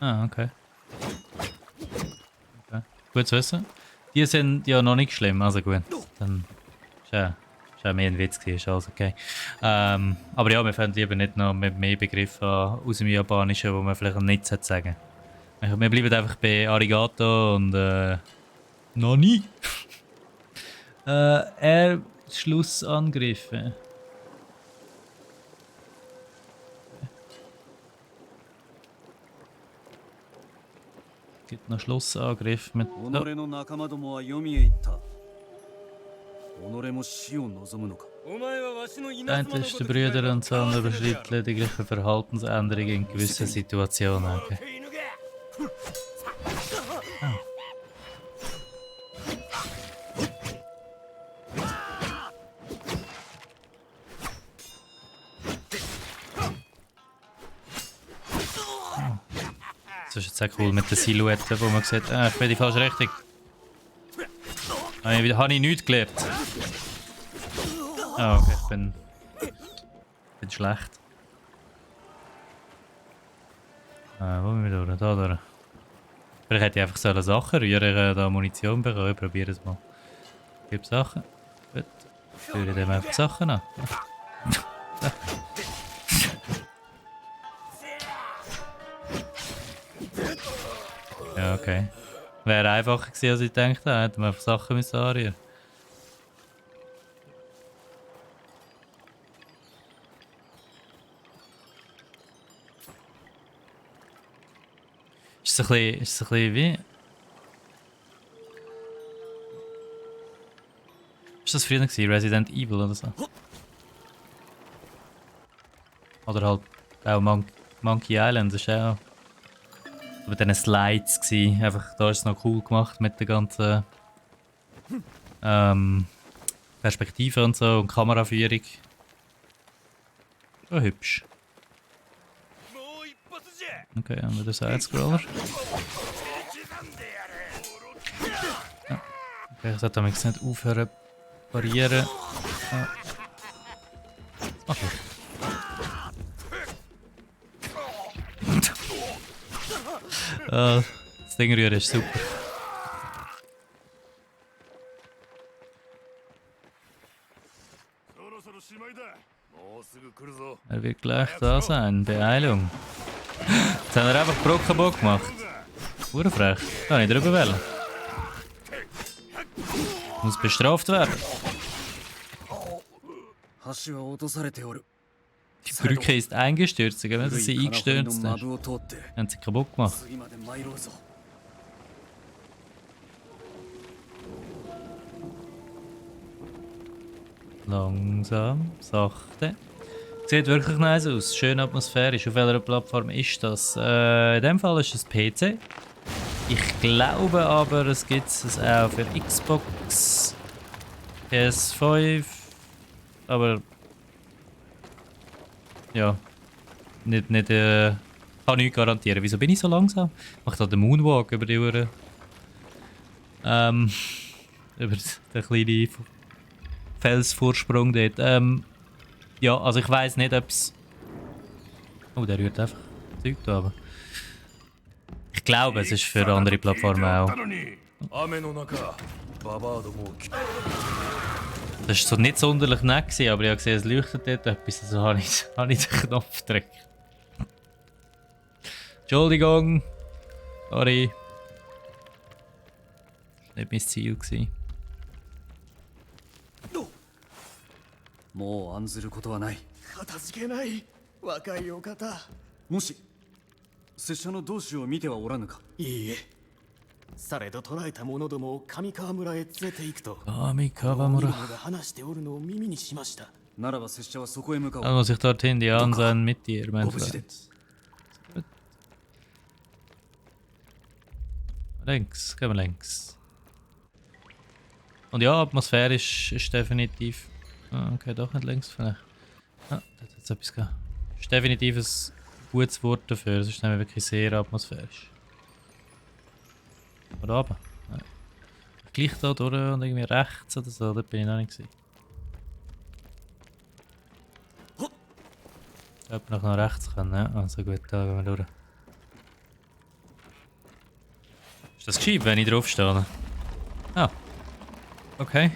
Okay. Gut zu wissen. Die sind ja noch nicht schlimm, also gut. Dann ist ja mehr ein Witz gewesen, ist alles okay. Aber ja, wir fangen lieber nicht noch mit mehr Begriffen an aus dem Japanischen, wo man vielleicht nicht sagen sollte. Wir bleiben einfach bei Arigato und Nani. Schlussangriffe. gibt noch Schlussangriff mit... 己の仲間どもは読みへ行った己も死を望むのか Die ältesten Brüder und so überschreitet lediglich eine Verhaltensänderung in gewissen Situationen. Okay. Das ist jetzt auch cool mit der Silhouette, wo man sieht, ich bin die falsche Richtung. Habe ich nichts gelernt. Ah, okay, ich bin schlecht. Wo sind wir durch? Da durch. Vielleicht hätte ich einfach so Sachen rühren, ich da Munition bekommen. Ich probiere es mal. Ich gebe Sachen. Gut. Ich rühre dem einfach Sachen an. Ja, okay. Wäre einfacher gewesen, als ich gedacht habe. Hätten wir einfach Sachen müssen anrühren. Ist es ein bisschen wie... Ist das früher gewesen? Resident Evil oder so? Oder halt auch Monkey Island, das ist auch... Mit diesen Slides gewesen. Einfach, da ist es noch cool gemacht mit der ganzen... Perspektive und so und Kameraführung. Schon hübsch. Okay, haben wir den Side-Scroller. Ja. Okay, ich sollte damit nicht aufhören parieren. Ja. Was mache ich? Das Ding rühren ist super. Er wird gleich da sein. Beeilung. Jetzt haben wir einfach die Brücke kaputt gemacht. Urfrech. Kann ich drüber wählen. Muss bestraft werden. Die Brücke ist eingestürzt, wenn sie eingestürzt ist. Haben sie kaputt gemacht. Langsam, sachte. Sieht wirklich nice aus, schön atmosphärisch. Auf welcher Plattform ist das? In dem Fall ist es PC. Ich glaube aber, es gibt es auch für Xbox, PS5. Aber ja, nicht kann nichts garantieren. Wieso bin ich so langsam? Macht da den Moonwalk über die Uhr? Über den kleinen Felsvorsprung dort. Ja, also ich weiss nicht, ob es... Oh, der rührt einfach Zeug da, aber... Ich glaube, es ist für andere Plattformen auch. Das war so nicht sonderlich nett, aber ich habe gesehen, es leuchtet dort etwas, also habe ich den Knopf gedrückt. Entschuldigung. Sorry. Das war nicht mein Ziel. もう案ずることはない。かたじけない。若いお方。もし拙者の同志を見てはおらぬか。いいえ。されど捕らえた者どもを上川村へ連れて行くと。上川村。が話しておるのを耳にしました。ならば拙者はそこへ向かおう。 Dann muss ich dorthin die Ansehen mit dir, mein Freund. Links, gehen wir links. Und ja, atmosphärisch ist definitiv... Okay, doch nicht links vielleicht. Ah, da hat jetzt etwas gehabt. Ist definitiv ein gutes Wort dafür, es ist nämlich wirklich sehr atmosphärisch. Oder oben? Ja. Gleich da durch und irgendwie rechts oder so, dort bin ich noch nicht gewesen. Ich hätte noch nach rechts können, ja. Also gut, da gehen wir durch. Ist das gescheit, wenn ich drauf stehe? Ah. Okay.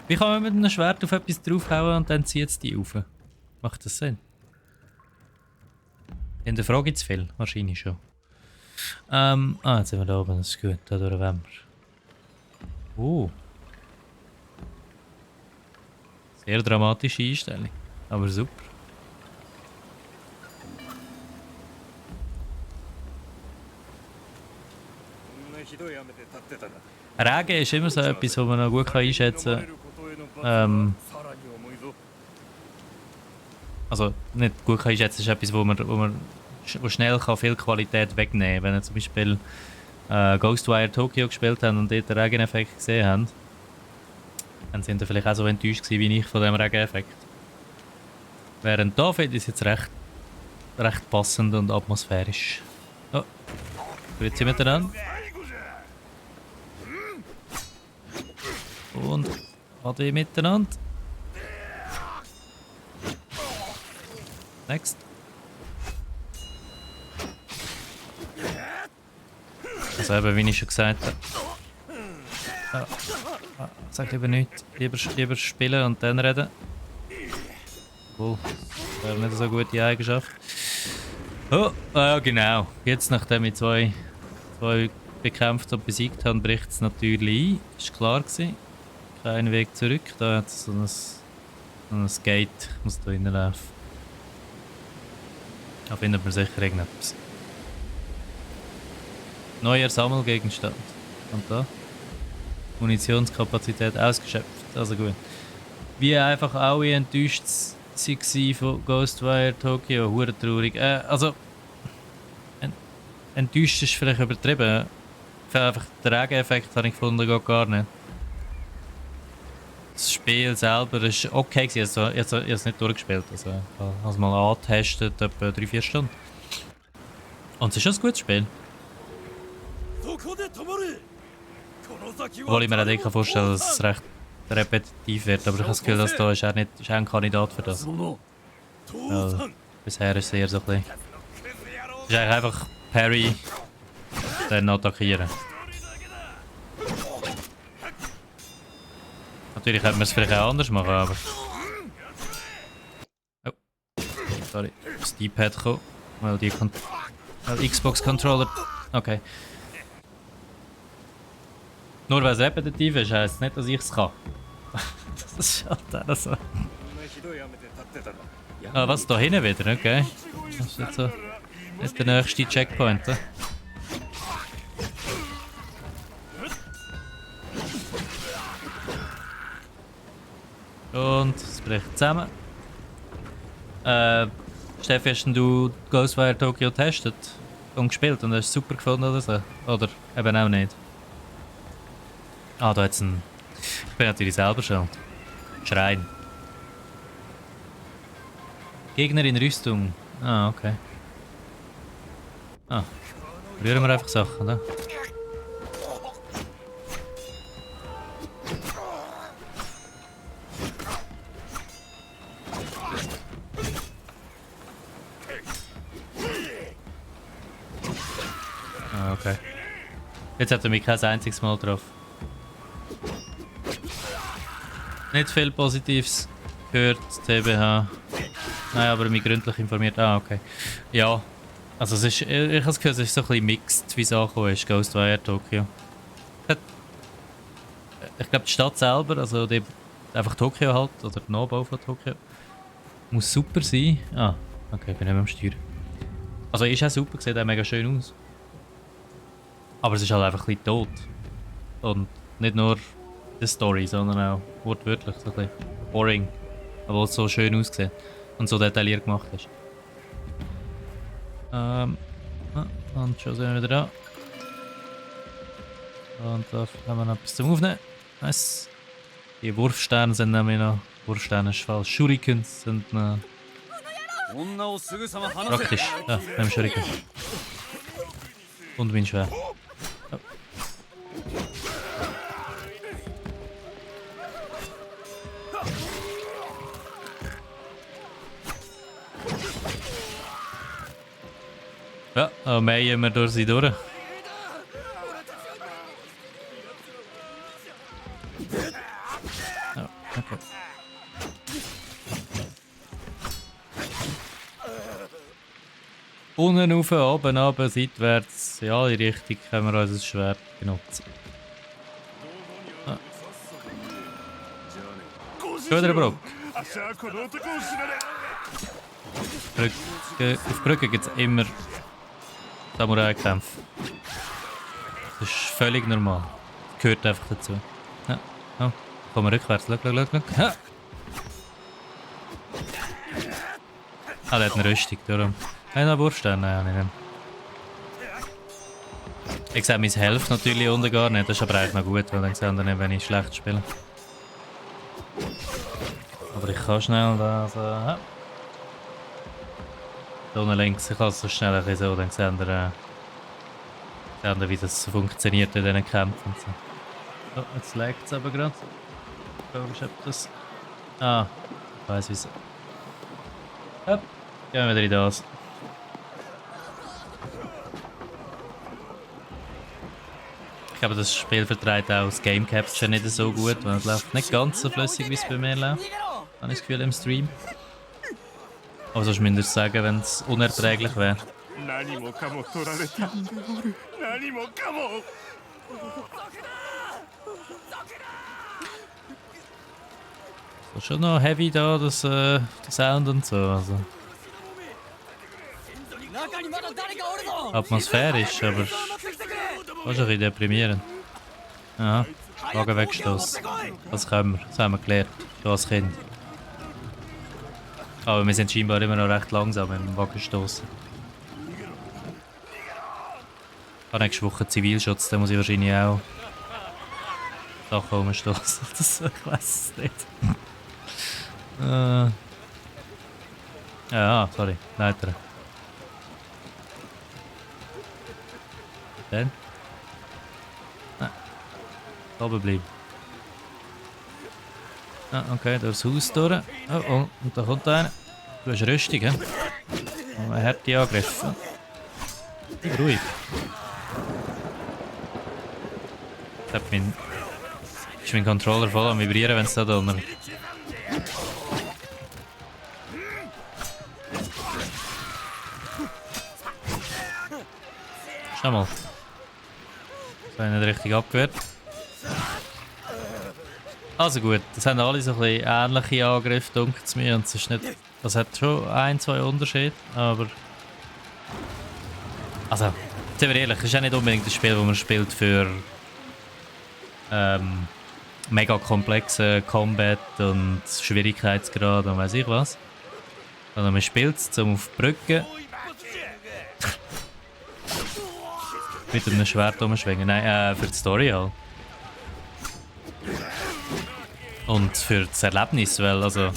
Wie kann man mit einem Schwert auf etwas draufhauen und dann zieht es die auf? Macht das Sinn? In der Frage zu viel? Wahrscheinlich schon. Jetzt sind wir da oben, das ist gut. Da durch wollen wir. Sehr dramatische Einstellung. Aber super. Regen ist immer so etwas, was man noch gut einschätzen kann. Also nicht gut einschätzen, ist etwas, wo schnell kann viel Qualität wegnehmen kann. Wenn ihr zum Beispiel Ghostwire Tokyo gespielt habt und dort den Regeneffekt gesehen habt, dann sind ihr vielleicht auch so enttäuscht gewesen wie ich von dem Regeneffekt. Während da finde ich es jetzt recht passend und atmosphärisch. Oh, grüezi miteinander. Und ade miteinander. Next. Also eben, wie ich schon gesagt habe. Sag lieber nichts. Lieber spielen und dann reden. Cool. Das wäre nicht so eine gute Eigenschaft. Oh, genau. Jetzt, nachdem ich zwei bekämpft und besiegt habe, bricht es natürlich ein. Ist klar gewesen. Kein Weg zurück. Da hat es so ein Gate. Ich muss da reinlaufen. Da findet man sicher irgendetwas. Neuer Sammelgegenstand. Und da? Munitionskapazität ausgeschöpft. Also gut. Wie einfach alle enttäuscht waren von Ghostwire Tokyo. Hure traurig. Also. Enttäuscht ist vielleicht übertrieben. Einfach den Regeneffekt habe ich gefunden, geht gar nicht. Das Spiel selber ist okay gewesen. Ich habe es nicht durchgespielt. Also, ich habe es mal angetestet, etwa 3-4 Stunden. Und es ist schon ein gutes Spiel. Obwohl ich mir auch vorstellen kann, dass es recht repetitiv wird. Aber ich habe das Gefühl, dass da ist er nicht ein Kandidat für das. Weil bisher ist es eher so ein bisschen... Es ist eigentlich einfach Parry, dann attackieren. Natürlich könnte man es vielleicht auch anders machen, aber... Oh, sorry. Das D-Pad gekommen, weil die Xbox-Controller... Okay. Nur weil es repetitiv ist, heisst es nicht, dass ich es kann. Das ist halt auch so. Ah, was? Da hinten wieder? Okay. Das ist jetzt so... Das ist der nächste Checkpoint. Und es bricht zusammen. Steffi, hast du Ghostwire Tokyo getestet und gespielt und hast es super gefunden oder so? Oder eben auch nicht? Ah, da hat es einen... Ich bin natürlich selber schon. Schrein. Gegner in Rüstung. Ah, okay. Ah. Rühren wir einfach Sachen, oder? Ah, okay. Jetzt hat er mich kein einziges Mal drauf. Nicht viel Positives gehört, TBH. Nein, aber mich gründlich informiert. Ah, okay. Ja, also es ist, ich habe das Gefühl, es ist so ein bisschen mixed, wie es angekommen ist, Ghostwire Tokyo. Ich glaube, die Stadt selber, also einfach Tokio halt, oder der Neubau von Tokio, muss super sein. Ah, okay, ich bin nicht mehr am Steuern. Also ist auch super, sieht auch mega schön aus. Aber es ist halt einfach ein bisschen tot. Und nicht nur die Story, sondern auch wortwörtlich so ein bisschen boring. Obwohl es so schön aussieht und so detailliert gemacht ist. Und schon sind wir wieder da. Und da haben wir noch etwas zum Aufnehmen. Nice. Die Wurfsterne sind nämlich noch. Wurfsterne ist falsch. Shurikens sind noch. Praktisch. Ja, wir haben Shuriken. Und Windschwer. Oh. Ja, da mähen wir durch sie durch. Ja, okay. Unten rauf, oben, runter, seitwärts, in alle Richtungen können wir unser Schwert benutzen. Ah. Guter Brock. Auf Brücken gibt es immer Samurai-Kämpfe. Das ist völlig normal. Das gehört einfach dazu. Ja. Oh, kommen wir rückwärts. Schau. Ja. Ah, der hat eine Rüstung, darum. Nein, noch Wurfstern? Nein, nicht. Ich sehe mein Health natürlich unten gar nicht, das ist aber eigentlich noch gut, weil dann sehen wir nicht, wenn ich schlecht spiele. Aber ich kann schnell da so... Ja. Da unten links, ich kann es so schnell ein bisschen so, dann sehen wir, wie das funktioniert in diesen Kämpfen. So, jetzt legt es aber gerade. Ob das... Ah, ich weiss wieso. Ja, gehen wir wieder in das. Ich glaube, das Spiel vertreibt auch das Game Capture nicht so gut, weil es läuft nicht ganz so flüssig, wie es bei mir läuft. Habe ich das Gefühl im Stream. Aber sonst müsst ihr sagen, wenn es unerträglich wäre. 何もかも取られたんでおる。何もかも。 Das ist schon noch heavy da, das der Sound und so. Also. Atmosphärisch, aber fast ein bisschen deprimierend. Aha, Wagen weggestoßen. Das können wir, das haben wir gelernt, schon als Kind. Aber wir sind scheinbar immer noch recht langsam im Wagenstoßen. Ich habe nächste Woche Zivilschutz, da muss ich wahrscheinlich auch Sachen umstoßen. Ich weiß es nicht. Ja, sorry, Leiter. Dann? Nein. Oben bleiben. Ah, okay, durchs Haus durch. Oh, und da kommt einer. Du hast Rüstung, hä? Oh, ein harte Angriff. Bleib ruhig. Ist mein Controller voll am Vibrieren, wenn es da donnert. Schau mal. Das habe ich nicht richtig abgewehrt. Also gut, das haben alle so ein bisschen ähnliche Angriffe, dunkt es mir. Und es ist nicht, das hat schon ein, zwei Unterschiede, aber... Also, sind wir ehrlich, es ist auch nicht unbedingt ein Spiel, das man spielt für... mega komplexe Combat und Schwierigkeitsgrad und weiss ich was. Also man spielt es, um auf die Brücke mit einem Schwert umschwingen. Nein, für die Story halt. Und für das Erlebnis, weil also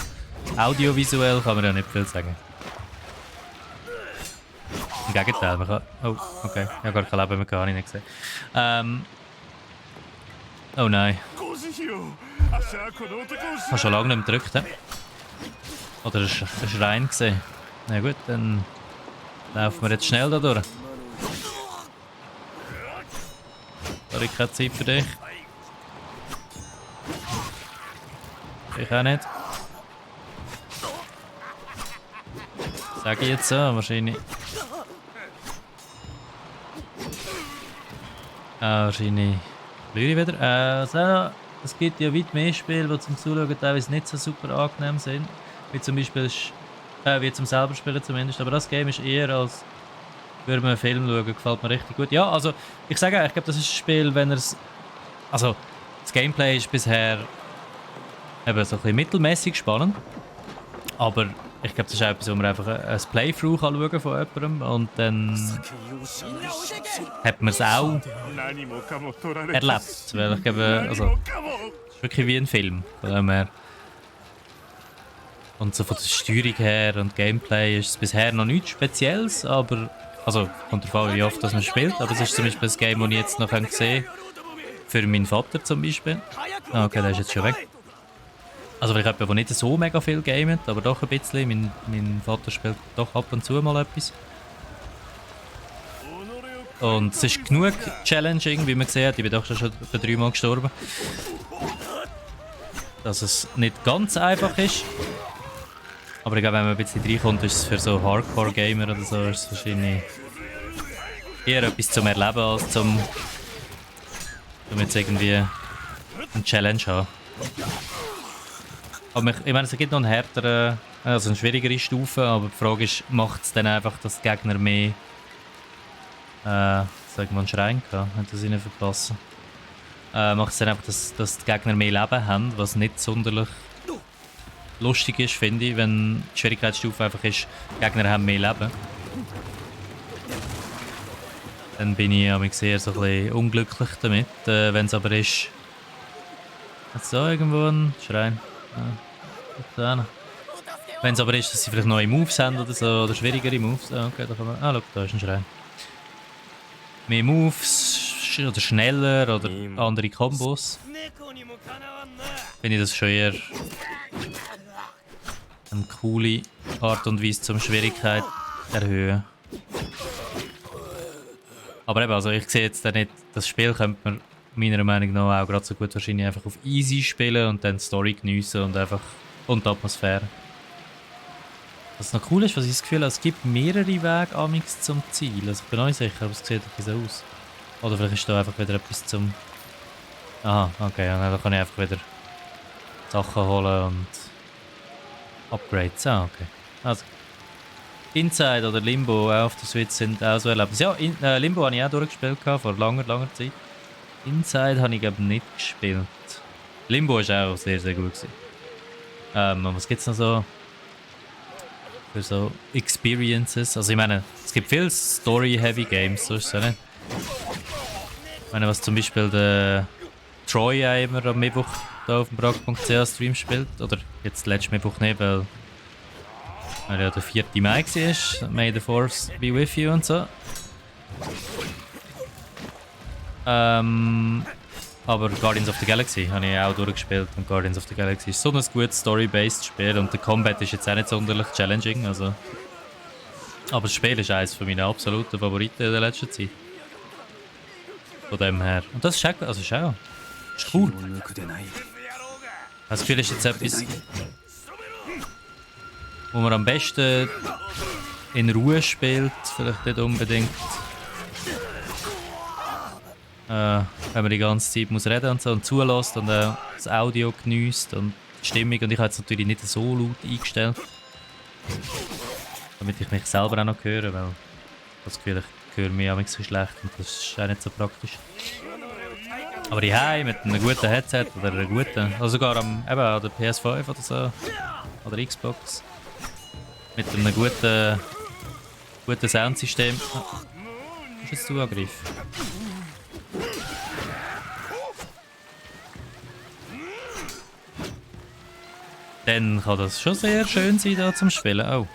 audiovisuell kann man ja nicht viel sagen. Im Gegenteil, man kann... Oh, okay, ich habe gar kein Leben mehr, habe ich nicht gesehen. Oh nein. Ich habe schon lange nicht mehr gedrückt. He? Oder ein Schrein gesehen. Na gut, dann laufen wir jetzt schnell da durch. Sorry, keine Zeit für dich. Ich auch nicht. Sage ich jetzt so, wahrscheinlich. Wahrscheinlich. Ich wieder. Es gibt ja weit mehr Spiele, die zum Zuschauen teilweise nicht so super angenehm sind. Wie zum Beispiel, wie zum selber spielen zumindest. Aber das Game ist eher als würde man einen Film schauen, gefällt mir richtig gut. Ja, also ich sage ich glaube, das ist ein Spiel, wenn es... Also, das Gameplay ist bisher eben so ein bisschen mittelmäßig spannend. Aber ich glaube, das ist auch etwas, wo man einfach ein Playthrough kann schauen von jemandem und dann hat man es auch erlebt. Weil ich glaube, also, es ist wirklich wie ein Film. Von dem her. Und so von der Steuerung her und Gameplay ist es bisher noch nichts Spezielles, aber also kommt darauf an, wie oft das man spielt. Aber es ist zum Beispiel ein Game, das ich jetzt noch gesehen habe. Für meinen Vater zum Beispiel. Okay, der ist jetzt schon weg. Also vielleicht jemand, der nicht so mega viel gamet, aber doch ein bisschen. Mein Vater spielt doch ab und zu mal etwas. Und es ist genug challenging, wie man gesehen hat. Ich bin doch schon etwa 3 Mal gestorben. Dass es nicht ganz einfach ist. Aber ich glaube, wenn man ein bisschen reinkommt, ist es für so Hardcore-Gamer oder so, ist es wahrscheinlich eher etwas zum Erleben als zum jetzt irgendwie eine Challenge haben. Aber ich meine, es gibt noch einen härteren, also eine schwierigere Stufe, aber die Frage ist, macht es dann einfach, dass die Gegner mehr Sagen wir einen Schrein gehabt, nicht, dass ich ihn verpasse. Macht es dann einfach, dass die Gegner mehr Leben haben, was nicht sonderlich lustig ist, finde ich, wenn die Schwierigkeitsstufe einfach ist, die Gegner haben mehr Leben. Dann bin ich aber sehr so ein bisschen unglücklich damit. Wenn es aber ist... Jetzt da irgendwo ein Schrein? Ja, wenn es aber ist, dass sie vielleicht neue Moves haben oder so, oder schwierigere Moves. Okay, da kann man... Schau, da ist ein Schrein. Mehr Moves oder schneller oder andere Kombos. Finde ich das schon eher eine coole Art und Weise zum Schwierigkeit erhöhen. Aber eben, also ich sehe jetzt nicht, das Spiel könnte man meiner Meinung nach auch gerade so gut wahrscheinlich einfach auf easy spielen und dann die Story geniessen und einfach und die Atmosphäre. Was noch cool ist, was ich das Gefühl habe, es gibt mehrere Wege amix zum Ziel. Also ich bin auch nicht sicher, aber es sieht ein bisschen so aus. Oder vielleicht ist da einfach wieder etwas zum... Aha, okay, ja, dann kann ich einfach wieder Sachen holen und Upgrades. Ah, okay. Also, Inside oder Limbo auch auf der Switch sind auch so Erlebnisse. Ja, Limbo habe ich auch durchgespielt, vor langer Zeit. Inside habe ich glaube nicht gespielt. Limbo war auch sehr, sehr gut gewesen. Was gibt es noch so für so Experiences? Also ich meine, es gibt viele Story-Heavy Games, so ist es ja nicht. Ich meine, was zum Beispiel der Troy ja immer am Mittwoch da auf dem Brag.ch Stream spielt. Oder jetzt letzten Mittwoch nicht, weil ja der 4. Mai war. May the Force be with you und so. Aber Guardians of the Galaxy habe ich auch durchgespielt. Und Guardians of the Galaxy ist so ein gutes Story-based Spiel. Und der Combat ist jetzt auch nicht sonderlich challenging. Also. Aber das Spiel ist eines meiner absoluten Favoriten in der letzten Zeit. Von dem her. Und das ist auch, also ist auch ist cool. Das Gefühl ist jetzt etwas, wo man am besten in Ruhe spielt. Vielleicht nicht unbedingt. Wenn man die ganze Zeit muss reden und so und zulässt und das Audio genießt und die Stimmung. Und ich habe es natürlich nicht so laut eingestellt. Damit ich mich selber auch noch höre, weil das Gefühl, ich höre mich auch nicht so schlecht und das ist auch nicht so praktisch. Aber hier mit einem guten Headset oder einer guten, also sogar an der PS5 oder so, oder Xbox, mit einem guten Soundsystem. Ist jetzt du Angriff? Dann kann das schon sehr schön sein da zum Spielen. Oh.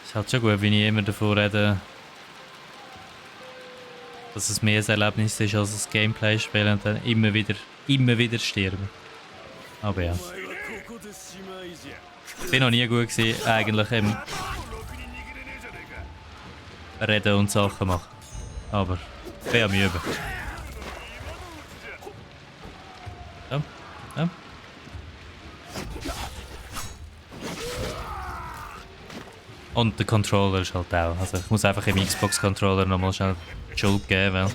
Ist halt schon gut, wenn ich immer davon rede, dass es mehr ein Erlebnis ist als ein Gameplay spielen und dann immer wieder sterben. Aber ja. Ich bin noch nie gut gewesen, eigentlich im Reden und Sachen machen. Aber ich bin am Üben. Ja, ja. Und der Controller ist halt auch. Also ich muss einfach im Xbox-Controller nochmal schnell die Schuld geben, weil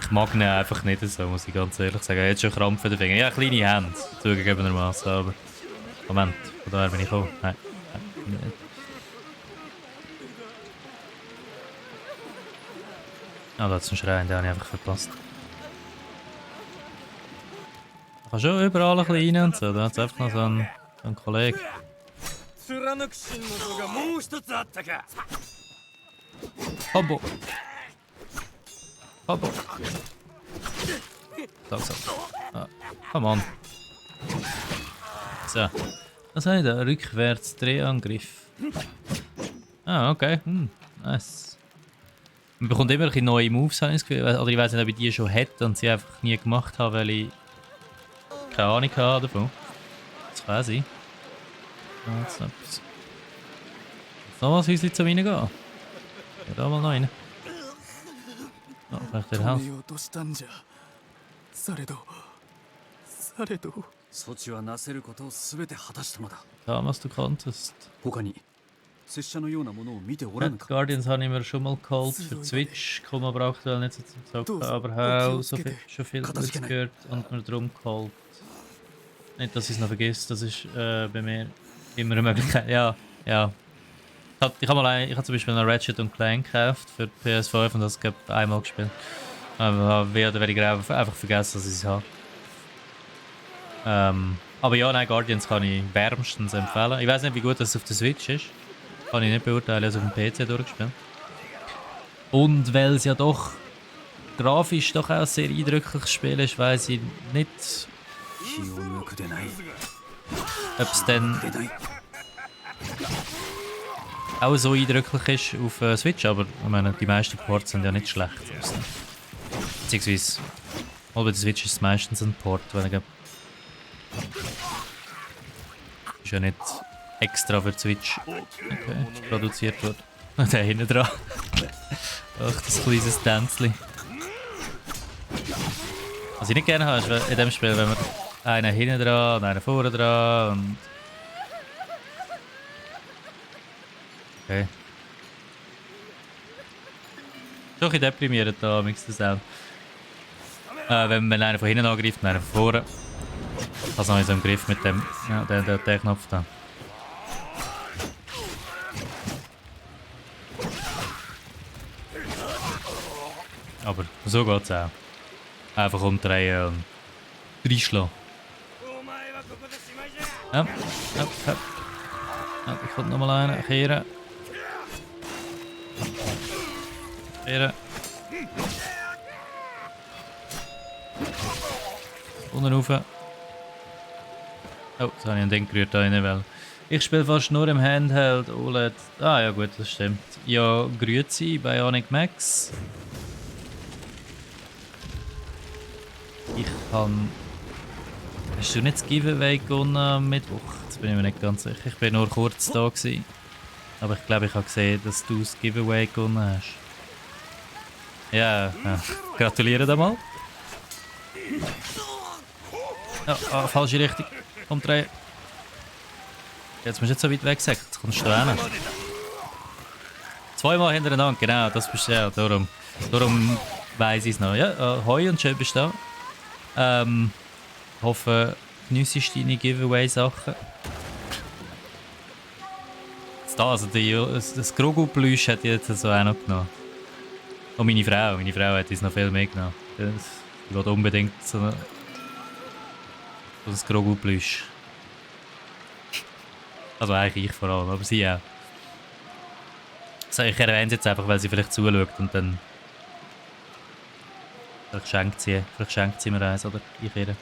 ich mag ihn einfach nicht so, muss ich ganz ehrlich sagen. Er hat schon Krampf in den Fingern. Ja, kleine Hände, zugegebenermaßen, aber... Moment, von daher bin ich auch. Nein. Ah, da ist ein Schrein, den habe ich einfach verpasst. Ich kann schon überall ein bisschen rein und so. Da hat es einfach noch so einen Kollegen. Combo! Combo! Langsam. Ah, come on. So. Was habe ich da? Rückwärts Drehangriff. Ah, okay. Nice. Man bekommt immer ein bisschen neue Moves, habe ich das Gefühl. Oder ich weiß nicht, ob ich die schon hätte und sie einfach nie gemacht habe, weil ich keine Ahnung habe davon. Das kann sein. Jetzt noch ein Häuschen zum Reingehen. Ja, da mal noch rein. Oh, vielleicht der helfen. 措置はなせることを全て果たしたのだ。 Damals du konntest. 他に拙者のようなものを見ておらぬか。 Guardians habe ich mir schon mal geholt für die Switch. Kommen aber aktuell nicht so. Aber auch so viel, schon viel Gutes gehört und mir darum geholt. Nicht, dass ich es noch vergesse, das ist bei mir immer eine Möglichkeit. Ja, ja. Ich habe zum Beispiel noch Ratchet und Clank gekauft für die PS5 und das habe ich einmal gespielt. Aber mehr oder weniger einfach vergessen, dass ich es habe. Aber ja, nein, Guardians kann ich wärmstens empfehlen. Ich weiß nicht, wie gut das auf der Switch ist. Kann ich nicht beurteilen, also auf dem PC durchgespielt. Und weil es ja doch grafisch doch auch sehr eindrückliches Spiel ist, weiß ich nicht, 気を抜くでない ob es dann でない auch so eindrücklich ist auf Switch, aber ich meine, die meisten Ports sind ja nicht schlecht. Also. Beziehungsweise, bei der Switch ist es meistens ein Port, weil ich ist ja nicht extra für die Switch produziert worden. Und der hinten dran. Ach, das kleines Tänzchen. Was ich nicht gerne habe, ist in dem Spiel, wenn man einen hinten dran und einen vorne dran und... Okay. Schon ein bisschen deprimierend da, das auch. Wenn man einen von hinten angreift und einen von vorne. Ich habe es noch nicht so im Griff mit dem, ja, der Knopf da. Aber so geht es auch. Einfach umdrehen und reinschlagen. Ja, ja, ja. Ja, da kommt nochmal einer. Kehren. Kehren. Unten rauf. Oh, jetzt habe ich ein Ding gerührt da rein, weil ich spiele fast nur im Handheld OLED. Ah ja gut, das stimmt. Ja, grüezi, Bionic Max. Ich kann... Hast du nicht das Giveaway gewonnen am Mittwoch? Jetzt bin ich mir nicht ganz sicher. Ich war nur kurz da gewesen. Aber ich glaube, ich habe gesehen, dass du das Giveaway gewonnen hast. Ja, ja. Gratuliere da mal. Ja, falsche Richtung. Umdrehen. Jetzt musst du nicht so weit weg sagen, jetzt kommst du da hin. Zweimal hintereinander, genau, das bist ja, darum weiss ich es noch. Ja, hoi und schön bist du da. Hoffe, geniessest deine Giveaway-Sachen. Also das Grogu-Plüsch hat jetzt so auch noch genommen. Und meine Frau hat uns noch viel mehr genommen. Sie will unbedingt so ein Grogu-Plüsch. Also eigentlich ich vor allem, aber sie auch. Also ich erwähne es jetzt einfach, weil sie vielleicht zuschaut und dann... Vielleicht schenkt sie mir eins, oder ich ihr.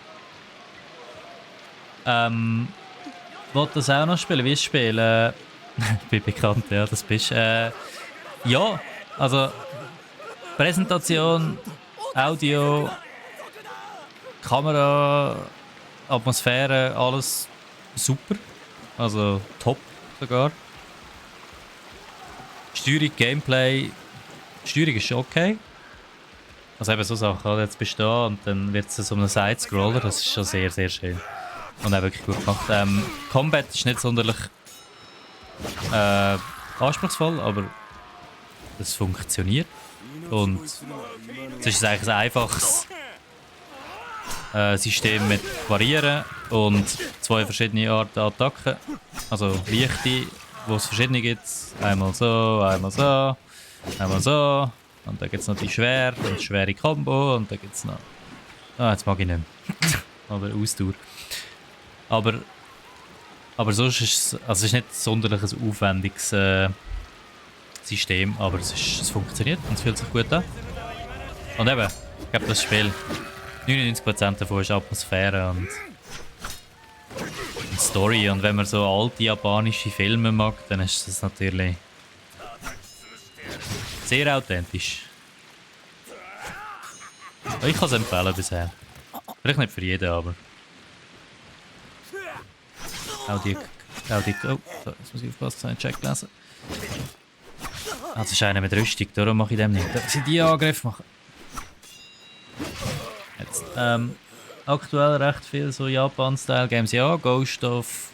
Wollt das auch noch spielen? Wie spielen? Ich bin bekannt, ja, das bist ja, also Präsentation, Audio, Kamera, Atmosphäre, alles super. Also top sogar. Steuerung, Gameplay. Steuerung ist schon okay. Also eben so Sachen, oder? Jetzt bist du da und dann wird es so ein Side-Scroller, das ist schon sehr, sehr schön. Und auch wirklich gut gemacht. Combat ist nicht sonderlich anspruchsvoll, aber das funktioniert. Und es ist eigentlich ein einfaches System mit Variieren und zwei verschiedene Arten Attacken. Also leichte, wo es verschiedene gibt. Einmal so, einmal so, einmal so. Und dann gibt es noch die schwere und die schwere Combo. Und dann gibt es noch... Ah, jetzt mag ich nicht mehr. Oder Ausdauer. Aber sonst ist es... Also es ist nicht sonderlich ein aufwendiges System, aber es funktioniert und es fühlt sich gut an. Und eben, ich glaube das Spiel... 99% davon ist Atmosphäre und Story. Und wenn man so alte japanische Filme mag, dann ist das natürlich sehr authentisch. Ich kann es empfehlen bisher. Vielleicht nicht für jeden, aber... Oh, jetzt muss ich aufpassen, so einen Check lesen. Ah, das ist einer mit Rüstung, darum mache ich dem nicht. Darf ich die Angriff machen? Jetzt, aktuell recht viel so Japan-Style-Games. Ja, Ghost of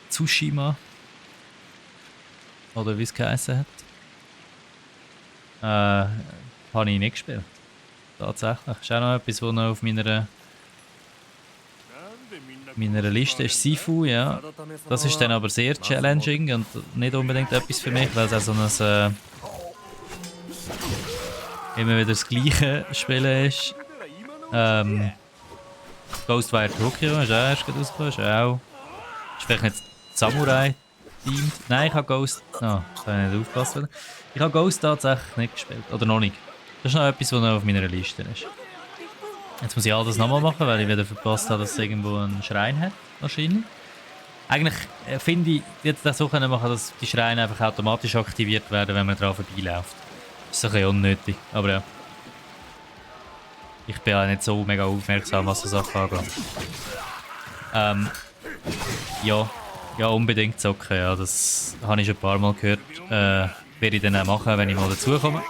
Tsushima. Oder wie es geheißen hat. Habe ich nicht gespielt. Tatsächlich. Ist auch noch etwas, was noch auf meiner Liste ist. Sifu, ja. Das ist dann aber sehr challenging und nicht unbedingt etwas für mich, weil es auch so ein immer wieder das gleiche Spielen ist. Ghostwire Tokyo ist auch erst gerade rausgekommen, ist auch... Ist vielleicht nicht Samurai-themed. Nein, ich habe Ghost... Ah, da habe ich nicht aufgepasst. Ich habe Ghost tatsächlich nicht gespielt, oder noch nicht. Das ist noch etwas, was noch auf meiner Liste ist. Jetzt muss ich all das nochmal machen, weil ich wieder verpasst habe, dass es irgendwo einen Schrein hat, wahrscheinlich. Eigentlich finde ich, jetzt das so können machen, dass die Schreine einfach automatisch aktiviert werden, wenn man daran vorbeiläuft. Das ist ein bisschen unnötig, aber ja. Ich bin ja nicht so mega aufmerksam, was so Sachen angeht. Ja, unbedingt zocken, ja, das habe ich schon ein paar Mal gehört. Werde ich dann auch machen, wenn ich mal dazukomme.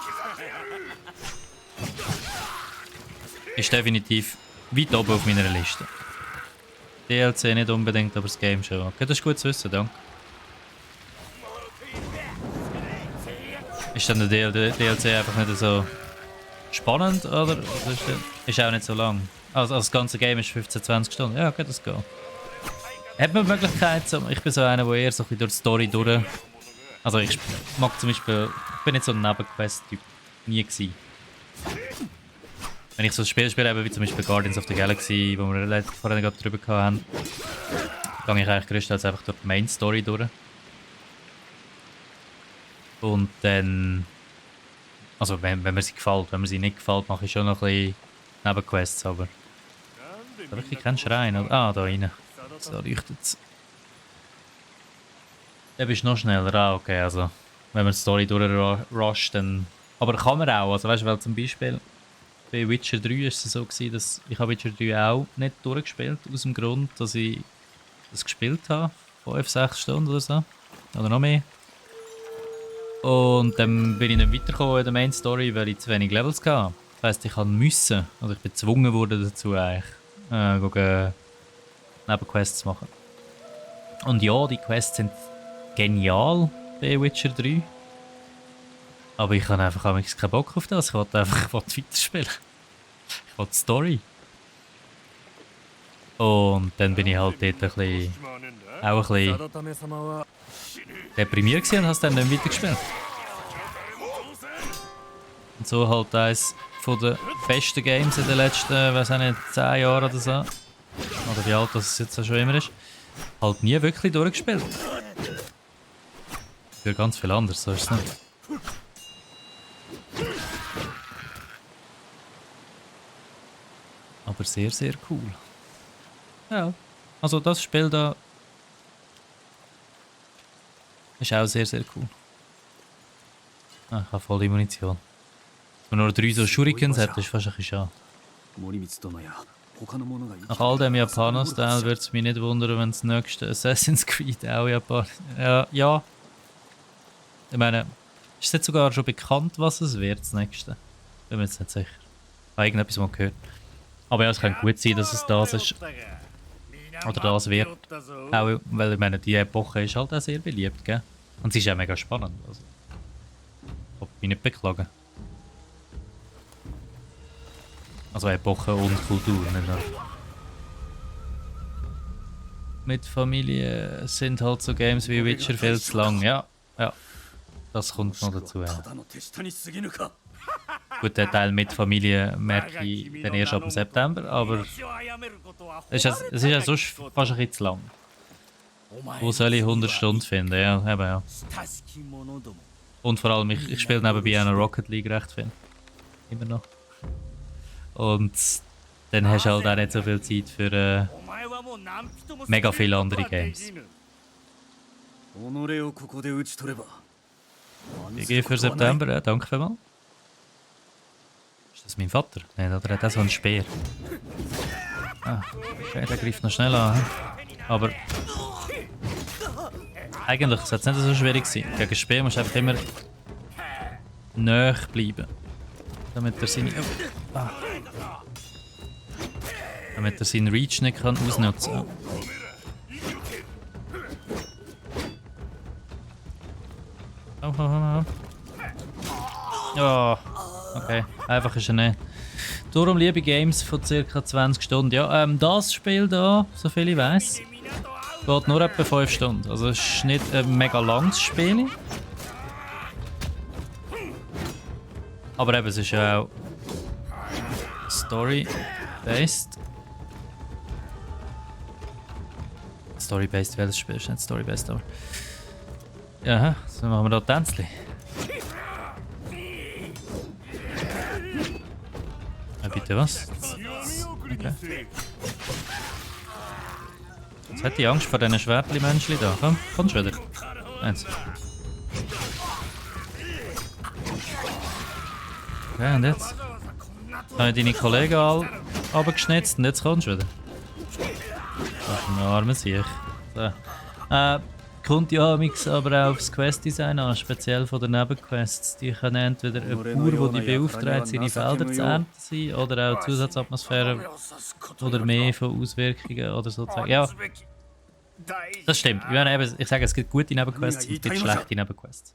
Ist definitiv weit oben auf meiner Liste. DLC nicht unbedingt, aber das Game schon. Okay, das ist gut zu wissen, danke. Ist dann der DLC einfach nicht so spannend, oder? Ist auch nicht so lang. Also das ganze Game ist 15-20 Stunden. Ja, okay, das geht. Hat man die Möglichkeit, ich bin so einer, der eher so ein bisschen durch die Story durch... Also ich mag zum Beispiel... Ich bin nicht so ein Nebenquest-Typ. Nie gewesen. Wenn ich so ein Spiel spiele, wie zum Beispiel Guardians of the Galaxy, wo wir vorhin gerade drüber hatten, gehe ich eigentlich größtenteils einfach durch die Main Story durch. Und dann... Also wenn mir sie gefällt, wenn mir sie nicht gefällt, mache ich schon noch ein bisschen Nebenquests, aber... Da wirklich kein Schrein, oder? Ah, da rein. So leuchtet es. Da bist du noch schneller, ah, okay, also... Wenn man die Story durchrusht, dann... Aber kann man auch, also weißt du, weil zum Beispiel... Bei Witcher 3 war es so gewesen, dass ich Witcher 3 auch nicht durchgespielt habe, aus dem Grund, dass ich das gespielt habe, 5-6 Stunden oder so, oder noch mehr. Und dann bin ich nicht weitergekommen in der Main Story, weil ich zu wenig Levels hatte. Das heisst, ich musste, also ich bin gezwungen worden dazu eigentlich, Nebenquests zu machen. Und ja, die Quests sind genial bei Witcher 3. Aber ich habe einfach keinen Bock auf das. Ich wollte einfach weiterspielen. Ich wollte die Story. Und dann bin ich halt dort auch ein bisschen deprimiert gewesen und habe es dann nicht weitergespielt. Und so halt eines der besten Games in den letzten, weiß ich nicht, 10 Jahren oder so. Oder wie alt das jetzt schon immer ist. Halt nie wirklich durchgespielt. Für ganz viel anderes, so ist es nicht. Aber sehr, sehr cool. Ja, also das Spiel da ist auch sehr, sehr cool. Ah, ich habe voll die Munition. Wenn man nur 3 so Shurikens hat, ist fast ein bisschen schade. Nach all dem Japaner-Style würde es mich nicht wundern, wenn das nächste Assassin's Creed auch Japan... Ja. Ich meine, ist es jetzt sogar schon bekannt, was es wird, das nächste? Bin mir jetzt nicht sicher. Ich habe irgendetwas mal gehört. Aber ja, es kann gut sein, dass es das ist. Oder das wird. Auch, weil ich meine, die Epoche ist halt auch sehr beliebt, gell? Und sie ist auch mega spannend. Also, ich kann mich nicht beklagen. Also Epoche und Kultur, nicht nur. Mit Familie sind halt so Games wie Witcher viel zu lang, ja. Ja, das kommt noch dazu. Ja. Gut, der Teil mit Familie merke ich dann erst ab dem September, aber es ist ja sonst fast ein bisschen zu lang. Wo soll ich 100 Stunden finden? Ja, eben ja. Und vor allem, ich spiele nebenbei auch noch Rocket League recht viel. Immer noch. Und dann hast du halt auch nicht so viel Zeit für mega viele andere Games. Ich gehe für September, ja, danke vielmals. Ist das mein Vater? Nein, oder hat er so einen Speer? Ah, okay, der greift noch schnell an. Aber eigentlich sollte es nicht so schwierig sein. Gegen Speer musst du einfach immer nahe bleiben. Damit er seine... Damit er seinen Reach nicht kann ausnutzen kann. Oh, okay. Einfach ist er nicht. Darum liebe Games von ca. 20 Stunden. Ja, das Spiel da, soviel ich weiß, geht nur etwa 5 Stunden. Also es ist nicht ein mega langes Spiel. Aber eben, es ist ja auch Story-based. Story-based, welches Spiel ist nicht Story-based, aber... Ja, so machen wir da Tänzchen. Bitte was? Okay. Jetzt hätte ich Angst vor diesen Schwertli-Menschen da. Komm, kommst du wieder? Eins. Okay, und jetzt? Habe ich deine Kollegen alle runtergeschnitzt und jetzt kommst du wieder. Das ist ein armer Sieg. So. Kommt ja aber auch aufs Quest-Design an, speziell von den Nebenquests. Die können entweder ein Bauer, der die beauftragt, seine Felder zu ernten sein, oder auch Zusatzatmosphäre oder mehr von Auswirkungen oder sozusagen. Ja, das stimmt. Ich meine, eben, ich sage, es gibt gute Nebenquests und es gibt schlechte Nebenquests.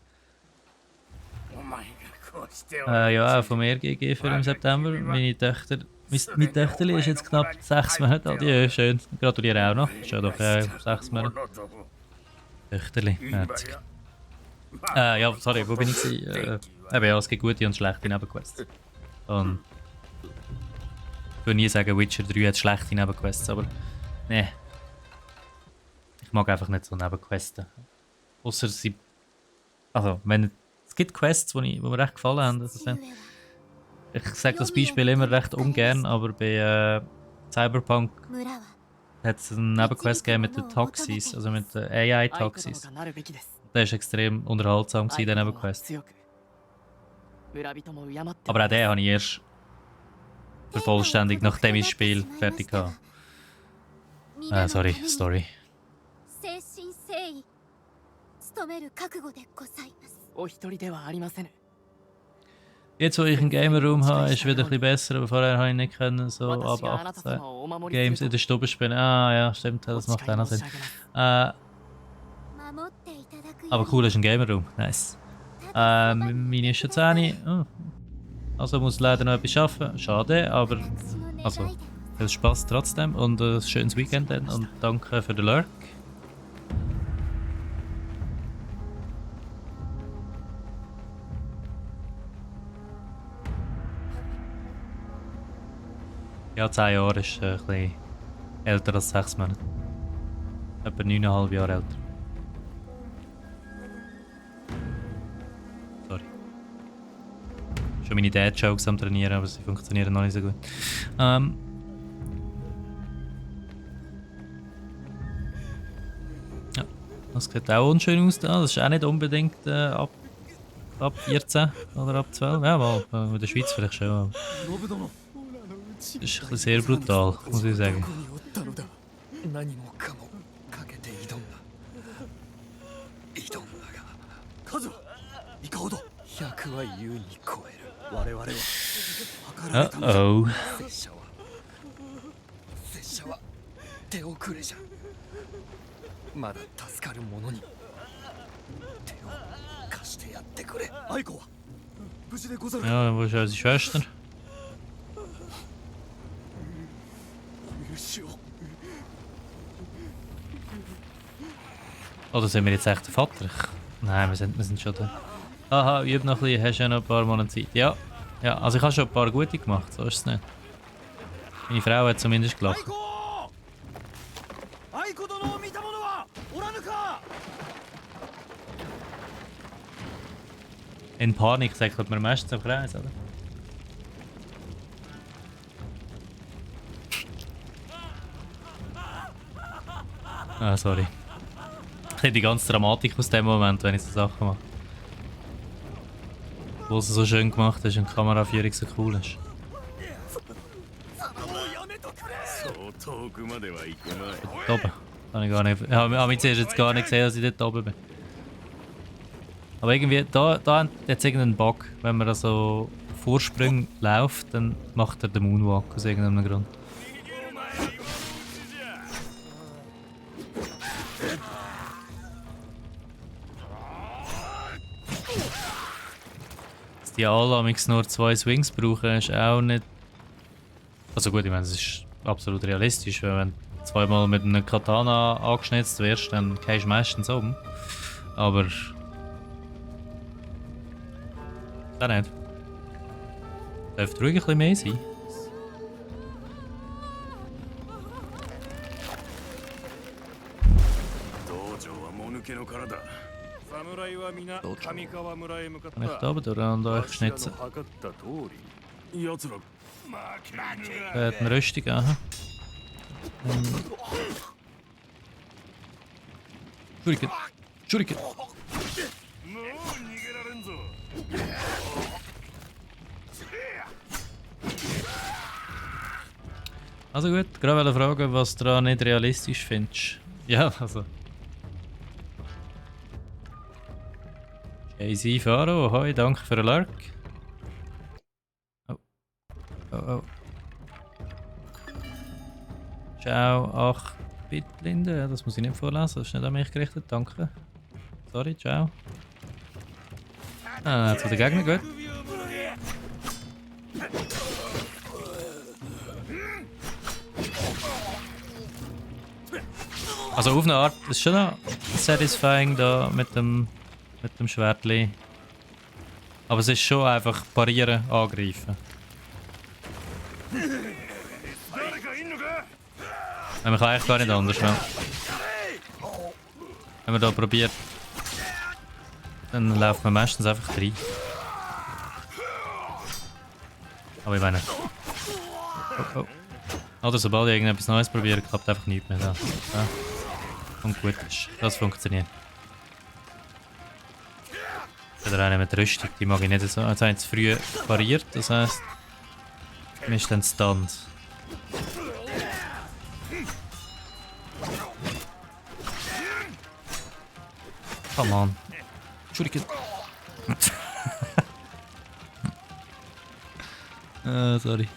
Ja, auch von mir GG für im September. Meine Töchterli ist jetzt knapp 6 Monate alt. Ja, schön. Gratuliere auch noch. Ist ja doch 6 Monate. Töchterli, herzig. Ja, sorry, wo bin ich gewesen? Eben, ja, es gibt gute und schlechte Nebenquests. Und ich würde nie sagen, Witcher 3 hat schlechte Nebenquests, aber ne. Ich mag einfach nicht so Nebenquests. Außer sie... Also, wenn... Es gibt Quests, die mir recht gefallen haben. Also, ich sage das Beispiel immer recht ungern, aber bei Cyberpunk hat es einen Nebenquest gegeben mit den Toxis, also mit den AI-Toxis. Der war extrem unterhaltsam, der Nebenquest. Aber auch den habe ich erst vervollständigt, nachdem ich das Spiel fertig hatte. Sorry, Story. Jetzt, wo ich einen Gamer-Room habe, ist es wieder ein bisschen besser, aber vorher habe ich nicht können, so ab 18 Games in der Stube spielen. Ah ja, stimmt, das macht auch noch Sinn. Aber cool, ist ein Gamer-Room, nice. Meine ist schon 10. Oh. Also muss leider noch etwas arbeiten, schade, aber also, viel Spaß trotzdem und ein schönes Weekend dann und danke für den Lurk. Ja, 10 Jahre ist ein bisschen älter als 6 Monate. Etwa 9,5 Jahre älter. Sorry. Schon meine Dad-Jokes am Trainieren, aber sie funktionieren noch nicht so gut. Ja, das sieht auch unschön aus da. Das ist auch nicht unbedingt ab 14 oder ab 12. Ja, mal in der Schweiz vielleicht schon. Aber das ist ein sehr brutal, muss ich sagen. まだ助かる者に手を貸してやってくれ。愛子は無事でござる。 Ja, wo ist unsere Schwester? Oder sind wir jetzt echt der Vater? Nein, wir sind schon da. Aha, üb noch ein bisschen, hast ja noch ein paar Monate Zeit. Ja, ja, also ich habe schon ein paar gute gemacht, so ist es nicht. Meine Frau hat zumindest gelacht. In Panik sagt man meistens auf Kreis, oder? Ah, sorry. Ich sehe die ganze Dramatik aus dem Moment, wenn ich so Sachen mache. Wo es so schön gemacht ist und die Kameraführung so cool ist. Dort oben. Habe ich gar nicht. Ich habe mich zuerst jetzt gar nicht gesehen, dass ich dort oben bin. Aber irgendwie, da hat es irgendeinen Bug. Wenn man da so Vorsprung läuft, dann macht er den Moonwalk aus irgendeinem Grund. Dass die alle nur 2 Swings brauchen, ist auch nicht Also gut, ich meine, es ist absolut realistisch, weil wenn du zweimal mit einem Katana angeschnitzt wirst, dann gehst du meistens um. Aber... Auch nicht. Dürfte ruhig ein bisschen mehr sein. 道場はもぬけの殻だ。侍は皆上川村へ向かっ Kann ich た。 da oben durch und euch わしら schnitzen? の測った通り、奴ら負けぬが。 Eine Rüstung, aha. Schuriken. Schuriken. もう逃げられんぞ。 Also gut, gerade wollte fragen, was du da nicht realistisch findest. Ja, also. Jay-Z Faro, hoi, danke für den Lurk. Oh. Oh, oh. Ciao, 8-Bit Linde, das muss ich nicht vorlesen, das ist nicht an mich gerichtet, danke. Sorry, ciao. Ah, zu den Gegner, gut. Also auf eine Art ist schon noch satisfying da mit dem Schwertli. Aber es ist schon einfach parieren, angreifen. Man kann eigentlich gar nicht anders. Ne? Wenn man da probiert, dann läuft man meistens einfach rein. Aber ich meine... Oh, oh. Oder sobald ich irgendetwas Neues probiere, klappt einfach nichts mehr. Ja. Ja. Und gut ist. Das funktioniert. Oder eine mit Rüstung, die mag ich nicht so. Jetzt habe ich zu früh pariert, das heisst, man ist dann stunned. Come on. Entschuldigung. Sorry.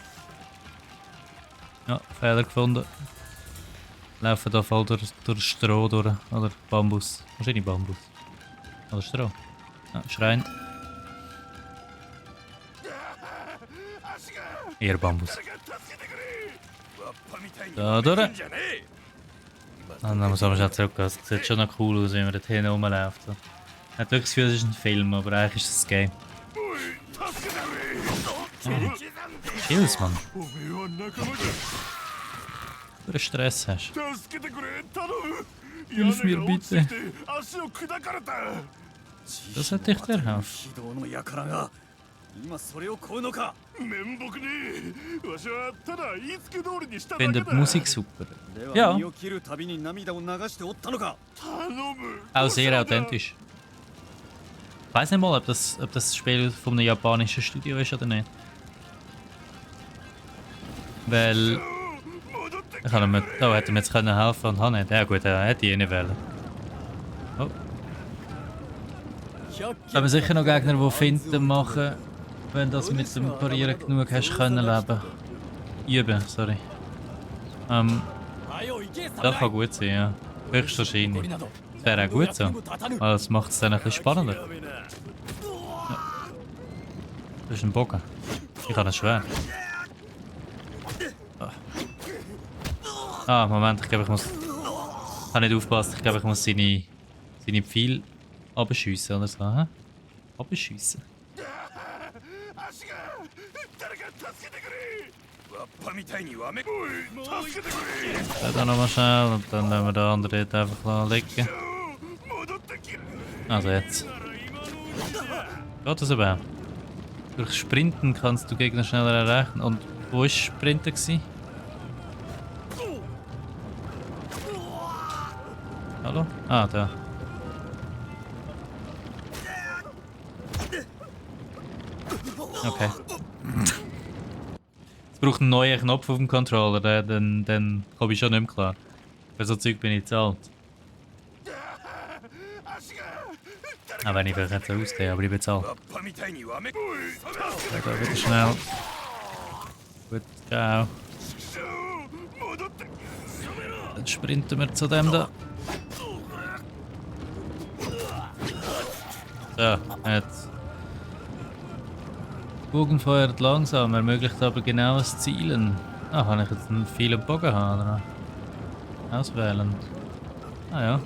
Ja, Fehler gefunden. Laufen da voll durch Stroh durch. Oder Bambus. Wahrscheinlich Bambus. Oder Stroh. Ja, Schrein. Eher Bambus. Da durch. Dann muss man schnell zurückgehen. Es sieht schon noch cool aus, wenn man dort hin rumläuft. Ich habe wirklich das Gefühl, es ist ein Film, aber eigentlich ist es ein Game. Chills, Mann. Wenn du Stress hast. Hilf mir bitte. Das hätte ich dir helfen. 今それを超うのか。面目ねえ。わしはただ言いつけ通りにしただ Ich け finde だ。 die Musik super. で Ja. は身を切るたびに涙を流しておったのか。 頼む。 Auch sehr authentisch. Ich weiß nicht mal, ob das Spiel von einem japanischen Studio ist oder nicht. Weil... Ich kann ihm, oh, hätte ihm jetzt können helfen und habe nicht. Ja gut, er hätte ich nicht wollen. Oh. Da haben wir sicher noch Gegner, die Finten machen, wenn du das mit dem Parieren genug hast können leben. Üben, sorry. Das kann gut sein, ja. Höchstwahrscheinlich. Das wäre auch gut so. Aber das macht es dann ein bisschen spannender. Ja. Das ist ein Bogen. Ich habe ein Schwert. Ah, Moment, ich glaube ich muss... Ich habe nicht aufgepasst, ich glaube ich muss seine Pfeile abschiessen oder so, hä? Abschiessen? Da nochmal schnell und dann lassen wir den anderen dort einfach liegen. Also jetzt. Geht das überhaupt? Durch Sprinten kannst du Gegner schneller erreichen. Und wo war Sprinten gewesen? Hallo? Ah, da. Okay. Es braucht einen neuen Knopf auf dem Controller, dann komme ich schon nicht mehr klar. Für so Zeug bin ich zu alt. Auch wenn ich vielleicht nicht so ausgehe, aber ich bin zu alt. Da wieder schnell. Gut, ciao. Dann sprinten wir zu dem da. So, jetzt. Bogen feuert langsam, ermöglicht aber genaues Zielen. Ah, kann ich jetzt einen vielen Bogen haben, oder? Auswählen. Ah ja.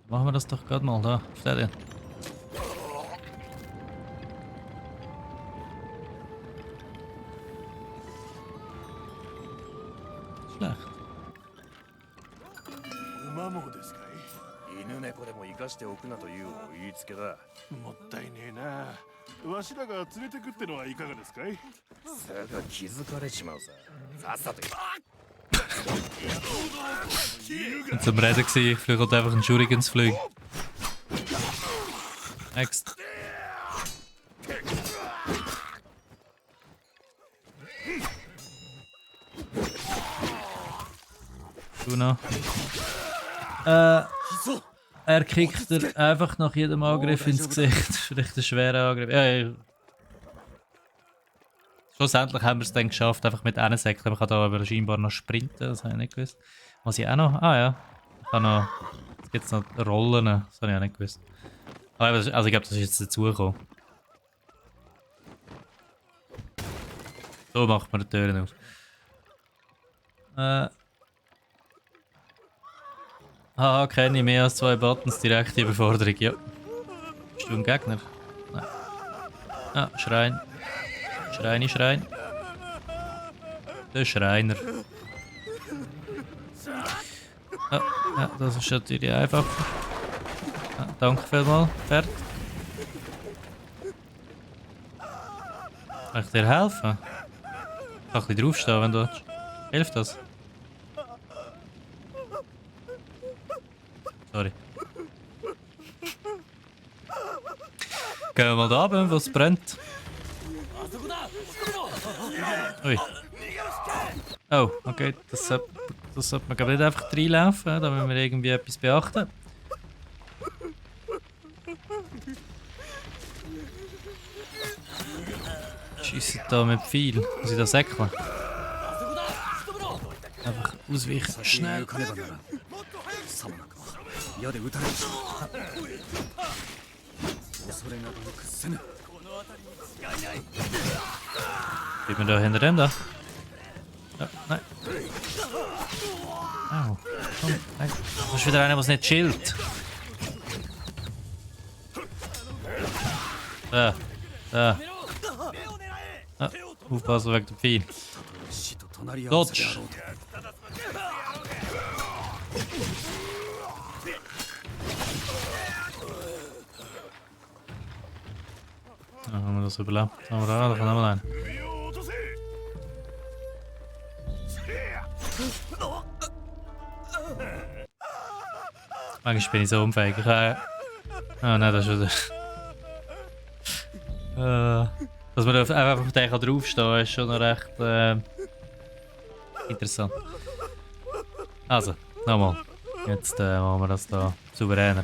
Machen wir das doch gerade mal da, auf der hier. Schlecht. 馬もですかい？犬猫でも生かしておくなという言いつけだ。もったいねえな。わしらが連れてくってのはいかがですかい？すぐ気づかれちまうさ。さっさと。 Zum Reden gewesen, vielleicht kommt einfach ein Schurigensflug. Next. Du noch. Er kickt dir einfach nach jedem Angriff ins Gesicht. Vielleicht ein schwerer Angriff. Ja. Schlussendlich haben wir es dann geschafft, einfach mit einem Sektor. Man kann da aber scheinbar noch sprinten, das habe ich nicht gewusst. Was ich auch noch... Ah ja. Ich kann noch... Jetzt gibt es noch Rollen, das habe ich auch nicht gewusst. Also ich glaube, das ist jetzt dazugekommen. So macht man die Türen auf. Kenne ich mehr als 2 Buttons, direkte Überforderung, ja. Bist du ein Gegner? Nein. Ah, Schrein. Schrein. Der Schreiner. Ah, ja, das ist natürlich einfach. Ah, danke vielmals, Pferd. Kann ich dir helfen? Ich kann ein bisschen draufstehen, wenn du willst. Hilft das? Sorry. Gehen wir mal da runter, wo es brennt. Ui. Oh, okay, das sollte man glaube nicht einfach reinlaufen, da müssen wir irgendwie etwas beachten. Schiessen da mit Pfeil. Muss ich da säckeln? Einfach ausweichen. Schnell. Bleiben wir da hinter dem da? Ja, nein. Au. Komm, nein. Das ist wieder einer, der nicht chillt. Da. Da. Ah, aufpassen wegen der Pfeil. Dodge. Ja, haben wir das überlebt? Aber da kann auch mal ein. Manchmal bin ich so unfähig. Ah nein, das ist wieder... dass man einfach auf den draufstehen kann, ist schon noch recht interessant. Also, nochmal. Jetzt machen wir das da souveräner.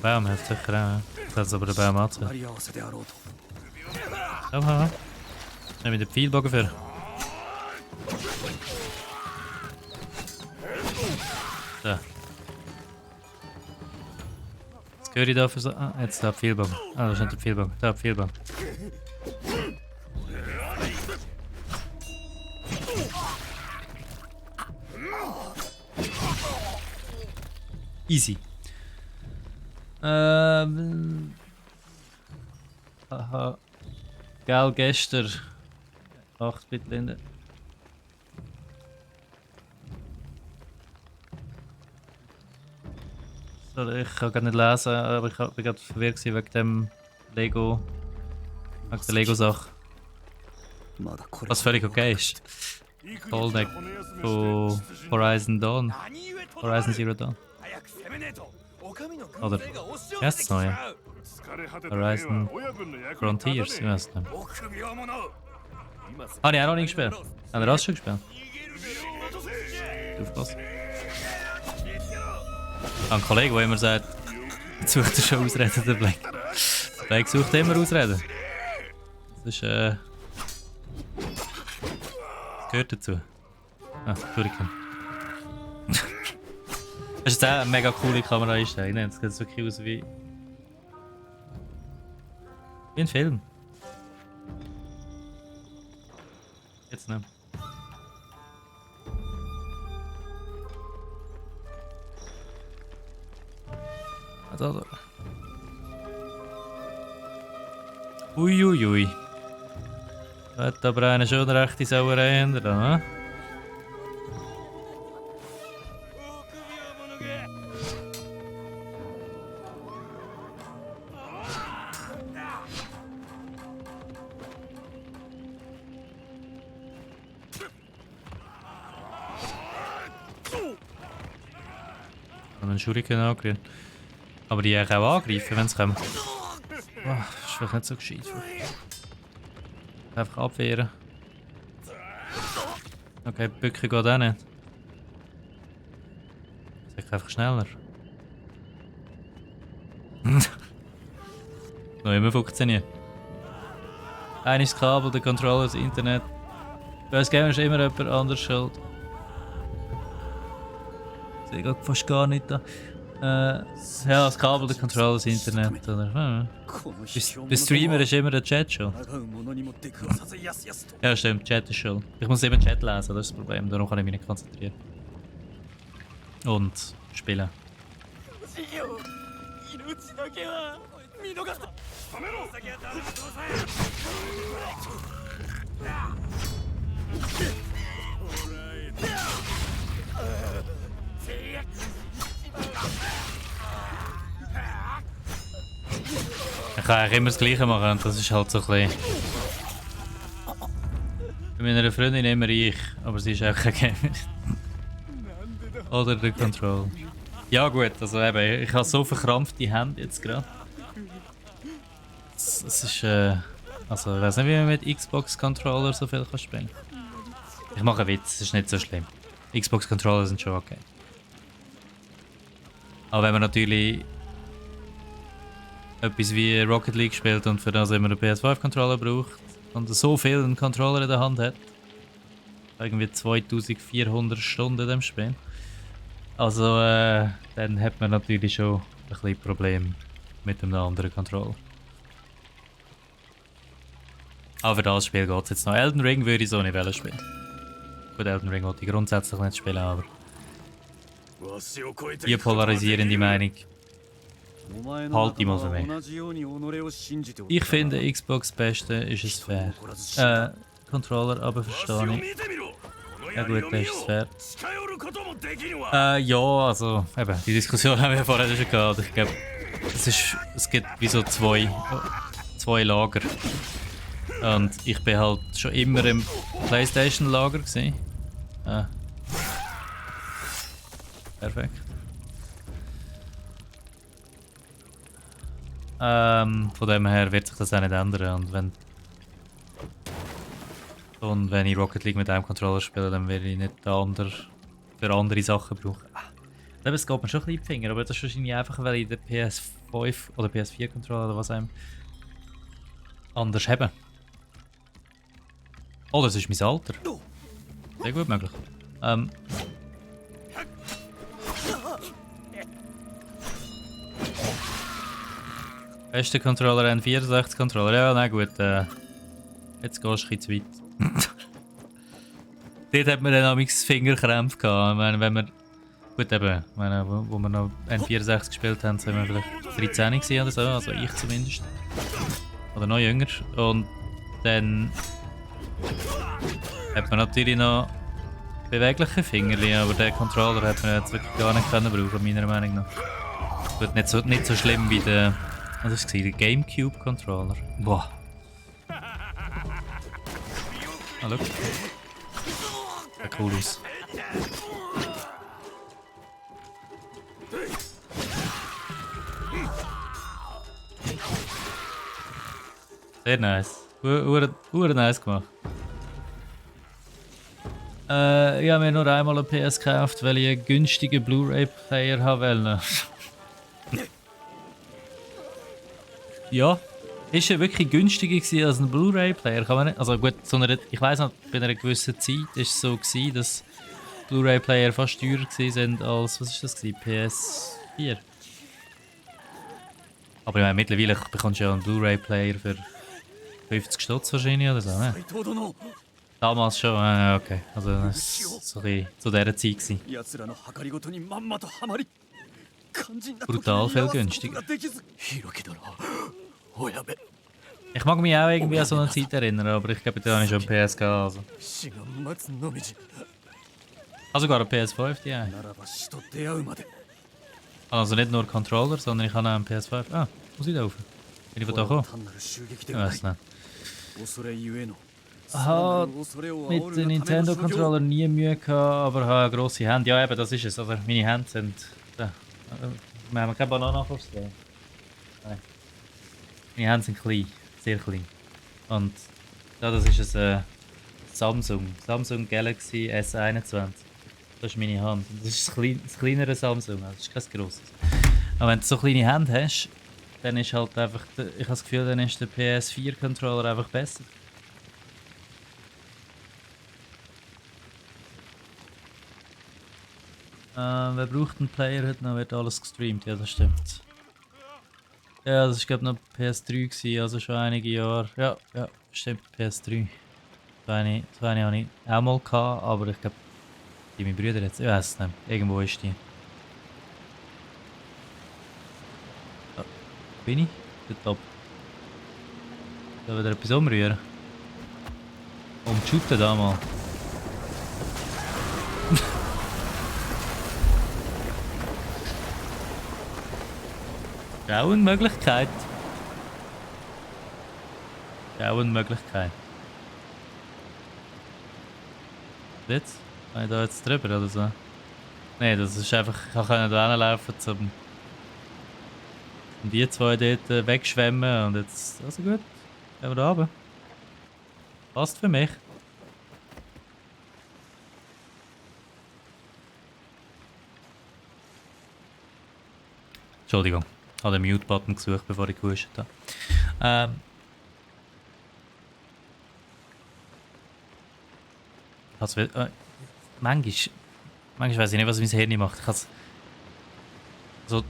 Baum hilft sicher auch. Das hat aber den Baum anzuhören. Ja, nehme ich den Pfeilbogen für. So. Jetzt höre ich da für so... Ah, jetzt da Pfeilbogen. Ah, das ist nicht der Pfeilbogen. Da Pfeilbogen. Easy. Aha. Gell, gestern. 8-Bit-Linde. Sorry, ich kann gar nicht lesen, aber ich bin gerade verwirrt wegen dem Lego. Wegen der Lego-Sache. Was völlig okay ist. Callback von Horizon Dawn. Horizon Zero Dawn. Oder, wie heißt das neue? Horizon Frontiers, ich weiß nicht. Ah, die haben auch nicht gespielt. Haben wir das schon gespielt? Aufpassen. Ein Kollege, der immer sagt, jetzt sucht er schon Ausreden, der Blake. Der Blake sucht immer Ausreden. Das ist das gehört dazu. Ah, Shuriken. Das ist eine mega coole Kameraeinstellung. Ne? Das sieht wirklich aus wie ein Film. Jetzt nicht. Da. Uiuiui. Da hat aber eine schon rechte Sauerei hinter da, ne? Und einen Shuriken angerührt. Aber die auch angreifen, wenn sie kommen. Oh, das ist vielleicht nicht so gescheit. Einfach abwehren. Okay, Bücken geht auch nicht. Das ist einfach schneller. Noch immer funktioniert. Eines Kabel, der Controller, das Internet. Bei uns Gamer ist immer jemand anders schuld. Ich sehe fast gar nicht da. Ja, das Kabel, der Controller, das Internet. Oder? Bei Streamer ist immer der Chat schon. Ja, stimmt, Chat ist schon. Ich muss immer Chat lesen, das ist das Problem. Darum kann ich mich nicht konzentrieren. Und spielen. Ich kann eigentlich immer das Gleiche machen und das ist halt so ein bisschen... Bei meiner Freundin immer ich, aber sie ist auch kein Gamer. Oder der Control. Ja gut, also eben, ich habe so verkrampfte Hände jetzt gerade. Es ist also ich weiß nicht, wie man mit Xbox-Controller so viel kann spielen kann. Ich mache einen Witz, es ist nicht so schlimm. Xbox-Controller sind schon okay. Aber wenn man natürlich etwas wie Rocket League spielt und für das immer einen PS5-Controller braucht und so viel einen Controller in der Hand hat, irgendwie 2400 Stunden in dem Spiel, also dann hat man natürlich schon ein bisschen Problem mit einem anderen Controller. Aber für das Spiel geht es jetzt noch. Elden Ring würde ich so nicht spielen. Gut, Elden Ring wollte ich grundsätzlich nicht spielen, aber die polarisierende Meinung halt immer für mich. Ich finde, Xbox Beste ist es fair. Controller, aber verstehe ich. Ja gut, das ist fair. Ja, also, eben, die Diskussion haben wir vorher schon gehabt. Ich glaube, es gibt wie so zwei Lager. Und ich bin halt schon immer im PlayStation-Lager gewesen. Perfekt. Von dem her wird sich das auch nicht ändern. Und wenn ich Rocket League mit einem Controller spiele, dann werde ich nicht für andere Sachen brauchen. Es geht mir schon ein bisschen in die Finger, aber das ist wahrscheinlich einfach, weil ich den PS5 oder PS4 Controller oder was einem anders habe. Oh, das ist mein Alter. Sehr gut möglich. Beste Controller, N64 Controller. Ja, na gut. Jetzt gehst du ein bisschen zu weit. Dort hat man dann auch Fingerkrämpfe gehabt. Ich meine, wenn wir. Gut, eben, wo wir noch N64 gespielt haben, sind wir vielleicht 13 gewesen oder so, also ich zumindest. Oder noch jünger. Und dann hat man natürlich noch bewegliche Fingerli, aber den Controller hat man jetzt wirklich gar nicht können brauchen, meiner Meinung nach. Gut, nicht so schlimm wie der. Was war das? Der Gamecube Controller. Boah. Ah, schau. Sieht cool aus. Sehr nice. Ur nice gemacht. Ich habe mir nur einmal ein PS gekauft, weil ich einen günstigen Blu-ray-Player haben wollte. Ja, Ist er wirklich günstiger gewesen als ein Blu-ray-Player? Kann man nicht, also gut, ich weiss noch, bei einer gewissen Zeit war es so gewesen, dass Blu-ray-Player fast teurer sind als, was ist das gewesen, PS4. Aber ich meine, mittlerweile bekommst du ja einen Blu-ray-Player für 50 Stutz wahrscheinlich oder so, ne? 斎藤殿 Damals schon, okay. Also das war so ein bisschen zu dieser Zeit gewesen. 奴らの計りごとにまんまとハマり肝心な時に Brutal 居合 viel わすこと günstiger. ができず広木殿おやべ Ich mag mich auch irgendwie an so eine Zeit erinnern, aber ich glaube, da habe ich schon PS gehabt. Also, 死が待つのみじ sogar eine PS5, die auch. ならば死と出会うまで Also nicht nur Controller, sondern ich habe auch einen PS5. Ah, muss ich da rauf? Bin ich von da これは gekommen? 単なる襲撃 Ich ではない weiß nicht. 恐れゆえの Aha, 恐れを mit 煽る den がための Nintendo 所業 Controller nie Mühe gehabt, aber habe eine grosse Hände. Ja, eben, das ist es. Also meine Hände sind. Da. Wir haben keine Banane aufs Nein. Meine Hände sind klein, sehr klein. Und ja, das ist ein Samsung Galaxy S21. Das ist meine Hand. Das ist das kleinere Samsung, das ist kein grosses. Aber wenn du so kleine Hände hast, dann ist halt einfach, ich habe das Gefühl, dann ist der PS4-Controller einfach besser. Wer braucht einen Player heute noch? Wird alles gestreamt, ja das stimmt. Ja, das war glaube ich noch PS3 gewesen, also schon einige Jahre. Ja, stimmt, PS3. So eine habe ich auch mal gehabt, aber ich glaube, die meine Brüder jetzt, ich weiß es nicht, irgendwo ist die. Ja, bin ich? Gut top. Da wieder etwas umrühren. Shooten da mal. Ist auch eine Möglichkeit. Ist auch eine Möglichkeit. Jetzt? Kann ich da jetzt drüber oder so? Nein, das ist einfach, ich kann da hinlaufen, um die zwei dort wegschwemmen und jetzt, also gut, gehen wir da runter. Passt für mich. Entschuldigung, ich habe den Mute-Button gesucht, bevor ich gehuscht habe. Manchmal weiß ich nicht, was mein Hirn macht. Ich habe es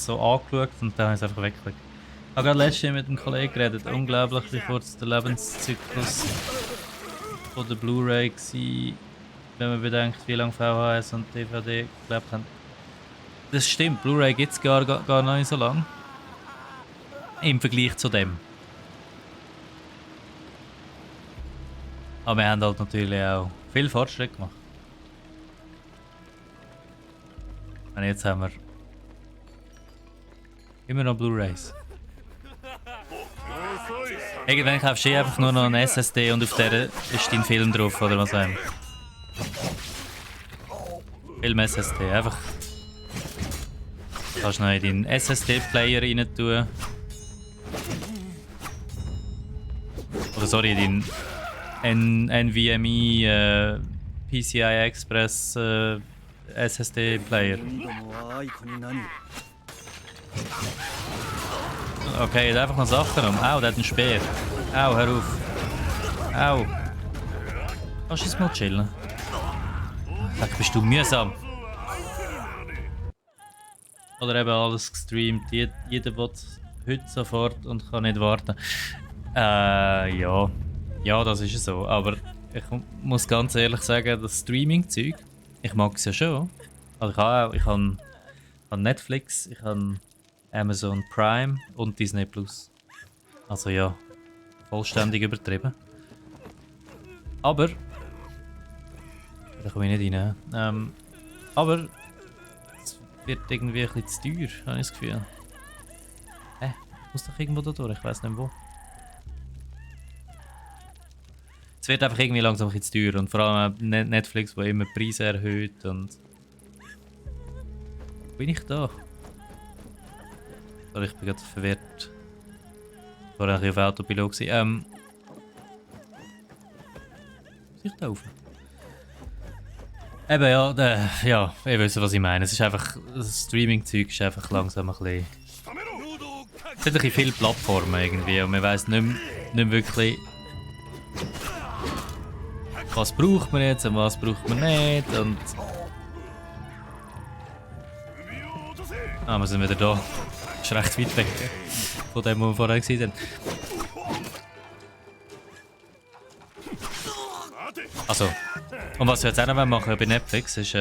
so angeschaut und dann habe ich es einfach weggeklickt. Ich habe gerade letztens mit einem Kollegen geredet. Unglaublich, wie kurz der Lebenszyklus von der Blu-ray war, wenn man bedenkt, wie lange VHS und DVD gelebt haben. Das stimmt, Blu-ray gibt es gar noch nicht so lange. Im Vergleich zu dem. Aber wir haben halt natürlich auch viel Fortschritt gemacht. Und jetzt haben wir immer noch Blu-rays. Irgendwann kaufst du einfach nur noch eine SSD und auf der ist dein Film drauf oder was auch immer. Film SSD, einfach. Kannst du noch in deinen SSD-Player rein tun. Oder sorry, in deinen NVMe PCI Express SSD-Player. Okay, jetzt einfach noch Sachen um. Au, der hat einen Speer. Au, hör auf. Au. Kannst du jetzt mal chillen? Sag, bist du mühsam? Oder eben alles gestreamt. Jeder will heute sofort und kann nicht warten. Ja. Ja, das ist so. Aber ich muss ganz ehrlich sagen, das Streaming-Zeug, ich mag es ja schon. Also ich habe Netflix, ich habe Amazon Prime und Disney Plus. Also ja, vollständig übertrieben. Aber da komme ich nicht rein. Aber es wird irgendwie ein bisschen zu teuer, habe ich das Gefühl. Ich muss doch irgendwo da durch, ich weiß nicht wo. Es wird einfach irgendwie langsam ein bisschen zu teuer und vor allem Netflix, wo immer die Preise erhöht und... Bin ich da? Sorry, ich bin gerade verwirrt. Ich war eigentlich auf Autopilot. Muss ich da rauf? Eben ja, ja, ihr wisst, was ich meine. Es ist einfach, das Streaming-Zeug ist einfach langsam ein bisschen Es hat ein bisschen viele Plattformen irgendwie und man weiss nicht mehr wirklich, was braucht man jetzt und was braucht man nicht. Und wir sind wieder da. Das ist recht weit weg von dem, wo wir vorher gesehen haben. Also, und was wir jetzt auch noch machen bei Netflix ist,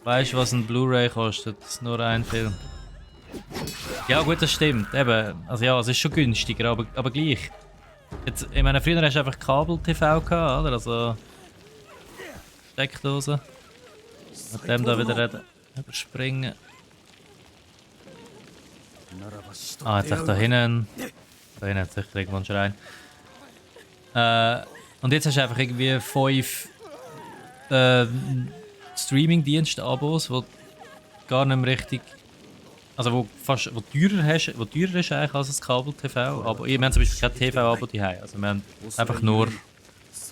weißt du, was ein Blu-ray kostet? Nur ein Film. Ja gut, das stimmt. Eben, also ja, es ist schon günstiger, aber gleich. Jetzt, ich meine, früher hast du einfach Kabel-TV gehabt, oder? Also Steckdose. Mit dem da wieder reden. Überspringen. Jetzt echt da hinten. Da hinten hat sicher irgendwo einen Schrein. Und jetzt hast du einfach irgendwie 5 Streaming-Dienst-Abos, wo gar nicht mehr richtig. Also wo teurer ist eigentlich als ein Kabel-TV-Abo. Wir haben zum Beispiel kein TV-Abo daheim. Also wir haben einfach nur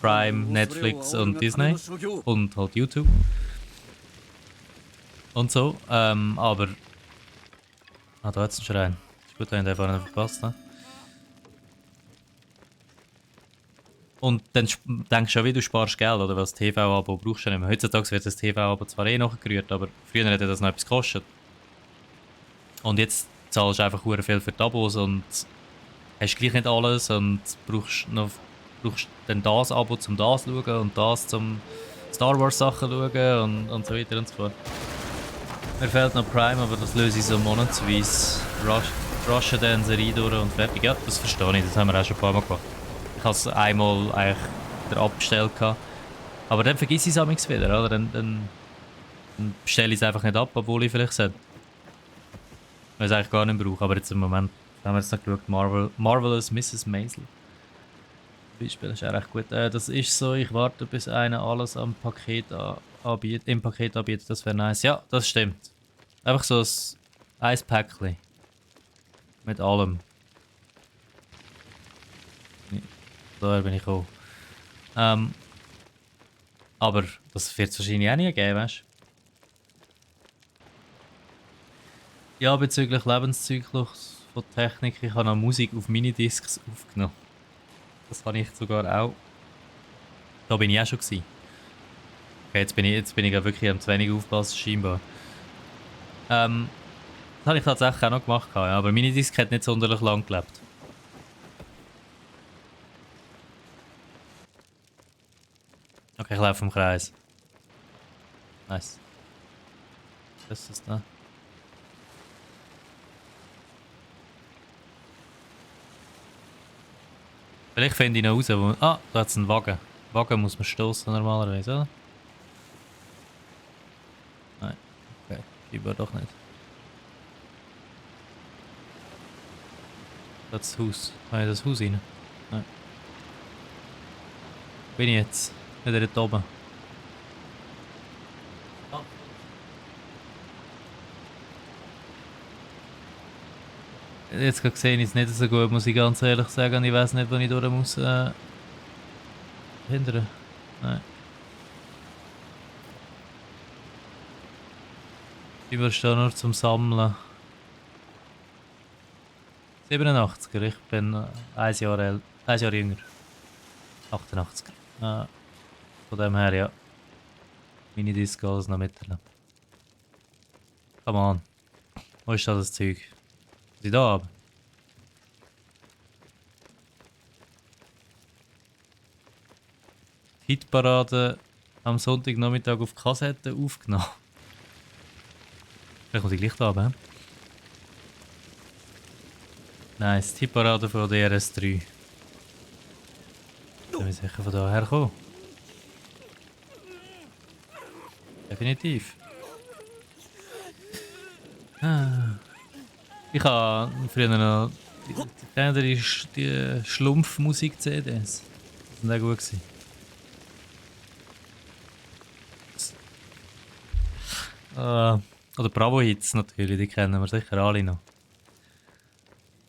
Prime, Netflix und Disney. Und halt YouTube. Und so. Aber. Da hat es einen Schrein. Ist gut, wenn ich den vorhin verpasst habe. Und dann denkst du schon, wie du sparst Geld, oder? Weil das TV-Abo brauchst du nicht mehr. Heutzutage wird das TV-Abo zwar nachgerührt, aber früher hätte das noch etwas gekostet. Und jetzt zahlst du einfach sehr viel für die Abos und hast gleich nicht alles und brauchst dann das Abo zum das schauen und das zum Star Wars Sachen schauen und so weiter und so fort. Mir fehlt noch Prime, aber das löse ich so monatsweise. Rushen dann Serie durch und fertig. Ja, das verstehe ich, das haben wir auch schon ein paar Mal gemacht. Ich habe es einmal eigentlich wieder abbestellt gehabt. Aber dann vergiss ich es amigs wieder, oder? Dann bestelle ich es einfach nicht ab, obwohl ich vielleicht sollte. Weil ich es eigentlich gar nicht brauche. Aber jetzt im Moment haben wir jetzt noch geschaut, Marvelous Mrs. Maisel. Zum Beispiel, das ist auch recht gut. Das ist so, ich warte, bis einer alles im Paket anbietet. Das wäre nice. Ja, das stimmt. Einfach so ein Eispäckchen. Mit allem. Da bin ich auch. Aber das wird es wahrscheinlich auch nie geben, weißt du? Ja, bezüglich Lebenszyklus von Technik, ich habe noch Musik auf Minidiscs aufgenommen. Das habe ich sogar auch. Da bin ich auch schon gewesen. Okay, jetzt bin ich ja wirklich am zu wenig aufpassen, scheinbar. Das habe ich tatsächlich auch noch gemacht, ja, aber Minidisc hat nicht sonderlich lang gelebt. Okay, ich laufe im Kreis. Nice. Was ist das da? Vielleicht finde ich noch raus, wo... Ah, da hat es einen Wagen. Wagen muss man stoßen normalerweise, oder? Nein. Okay, lieber doch nicht. Das ist das Haus. Kann ich das Haus rein? Nein. Bin ich jetzt? Wieder dort oben. Jetzt gerade gesehen ist es nicht so gut, muss ich ganz ehrlich sagen. Ich weiß nicht, wo ich durch muss hindern. Nein. Ich war da nur zum Sammeln. 87er, ich bin 1 Jahr jünger. 88er. Von dem her, ja. Minidisc alles noch mitnehmen. Come on. Wo ist das Zeug? Ist sie da? Hitparade am Sonntagnachmittag auf Kassette aufgenommen. Vielleicht muss ich gleich da haben. Nice, die Hitparade von DRS3. Da bin ich sicher von daher kommen. Definitiv. Ich habe früher noch die Schlumpfmusik-CDs. Die sind auch gut gewesen. Oder Bravo-Hits natürlich, die kennen wir sicher alle noch.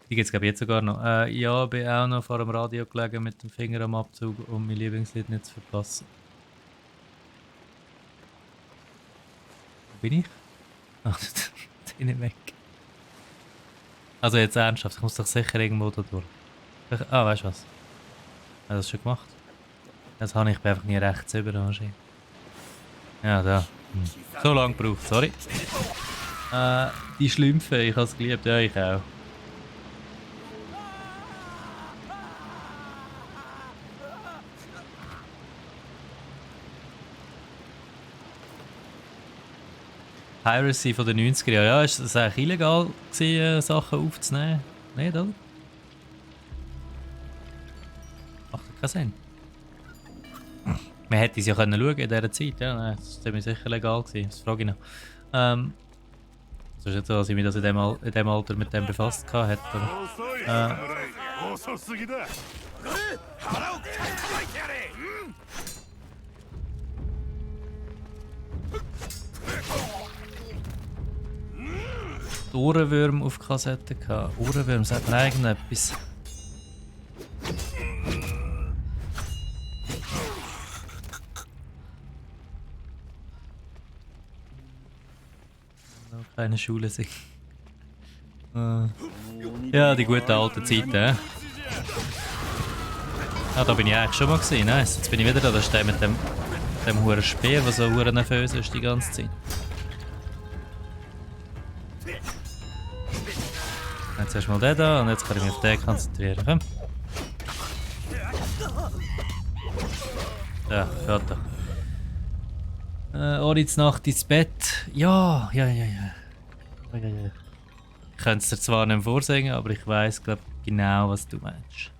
Die gibt es glaube ich jetzt sogar noch. Ja, bin auch noch vor dem Radio gelegen mit dem Finger am Abzug, um mein Lieblingslied nicht zu verpassen. Wo bin ich? Ach, da hinten weg. Also jetzt ernsthaft, ich muss doch sicher irgendwo da durch. Ah, weißt du was? Hat das schon gemacht? Das habe ich einfach nie rechts über anscheinend. Ja, da. So lange gebraucht, sorry. Die Schlümpfe, ich habe es geliebt, ja, ich auch. Piracy von den 90er Jahren. Ja, ist es eigentlich illegal gewesen, Sachen aufzunehmen? Nicht, oder? Macht ja keinen Sinn. Man hätte es ja können schauen in dieser Zeit. Ja, nein, das ist ziemlich sicher legal gewesen. Das frage ich noch. Das ist jetzt so, dass ich mich das in dem Alter mit dem befasst hatte. 遅い侍遅すぎだ Die Ohrenwürmer auf Kassette gehabt. Ohrenwürmer, sagt mir irgendetwas. Noch keine Schule sind. Ja, die guten alten Zeiten. Ah, da bin ich eigentlich schon mal gewesen. Nice. Jetzt bin ich wieder da. Das ist der mit dem huren Speer, der so huren nervös ist die ganze Zeit. Jetzt erstmal den da und jetzt kann ich mich auf den konzentrieren. Komm. Ja, geht doch. Ohne Nacht ins Bett. Ja. Ich könnte es dir zwar nicht vorsingen, aber ich weiss, glaub, genau, was du meinst.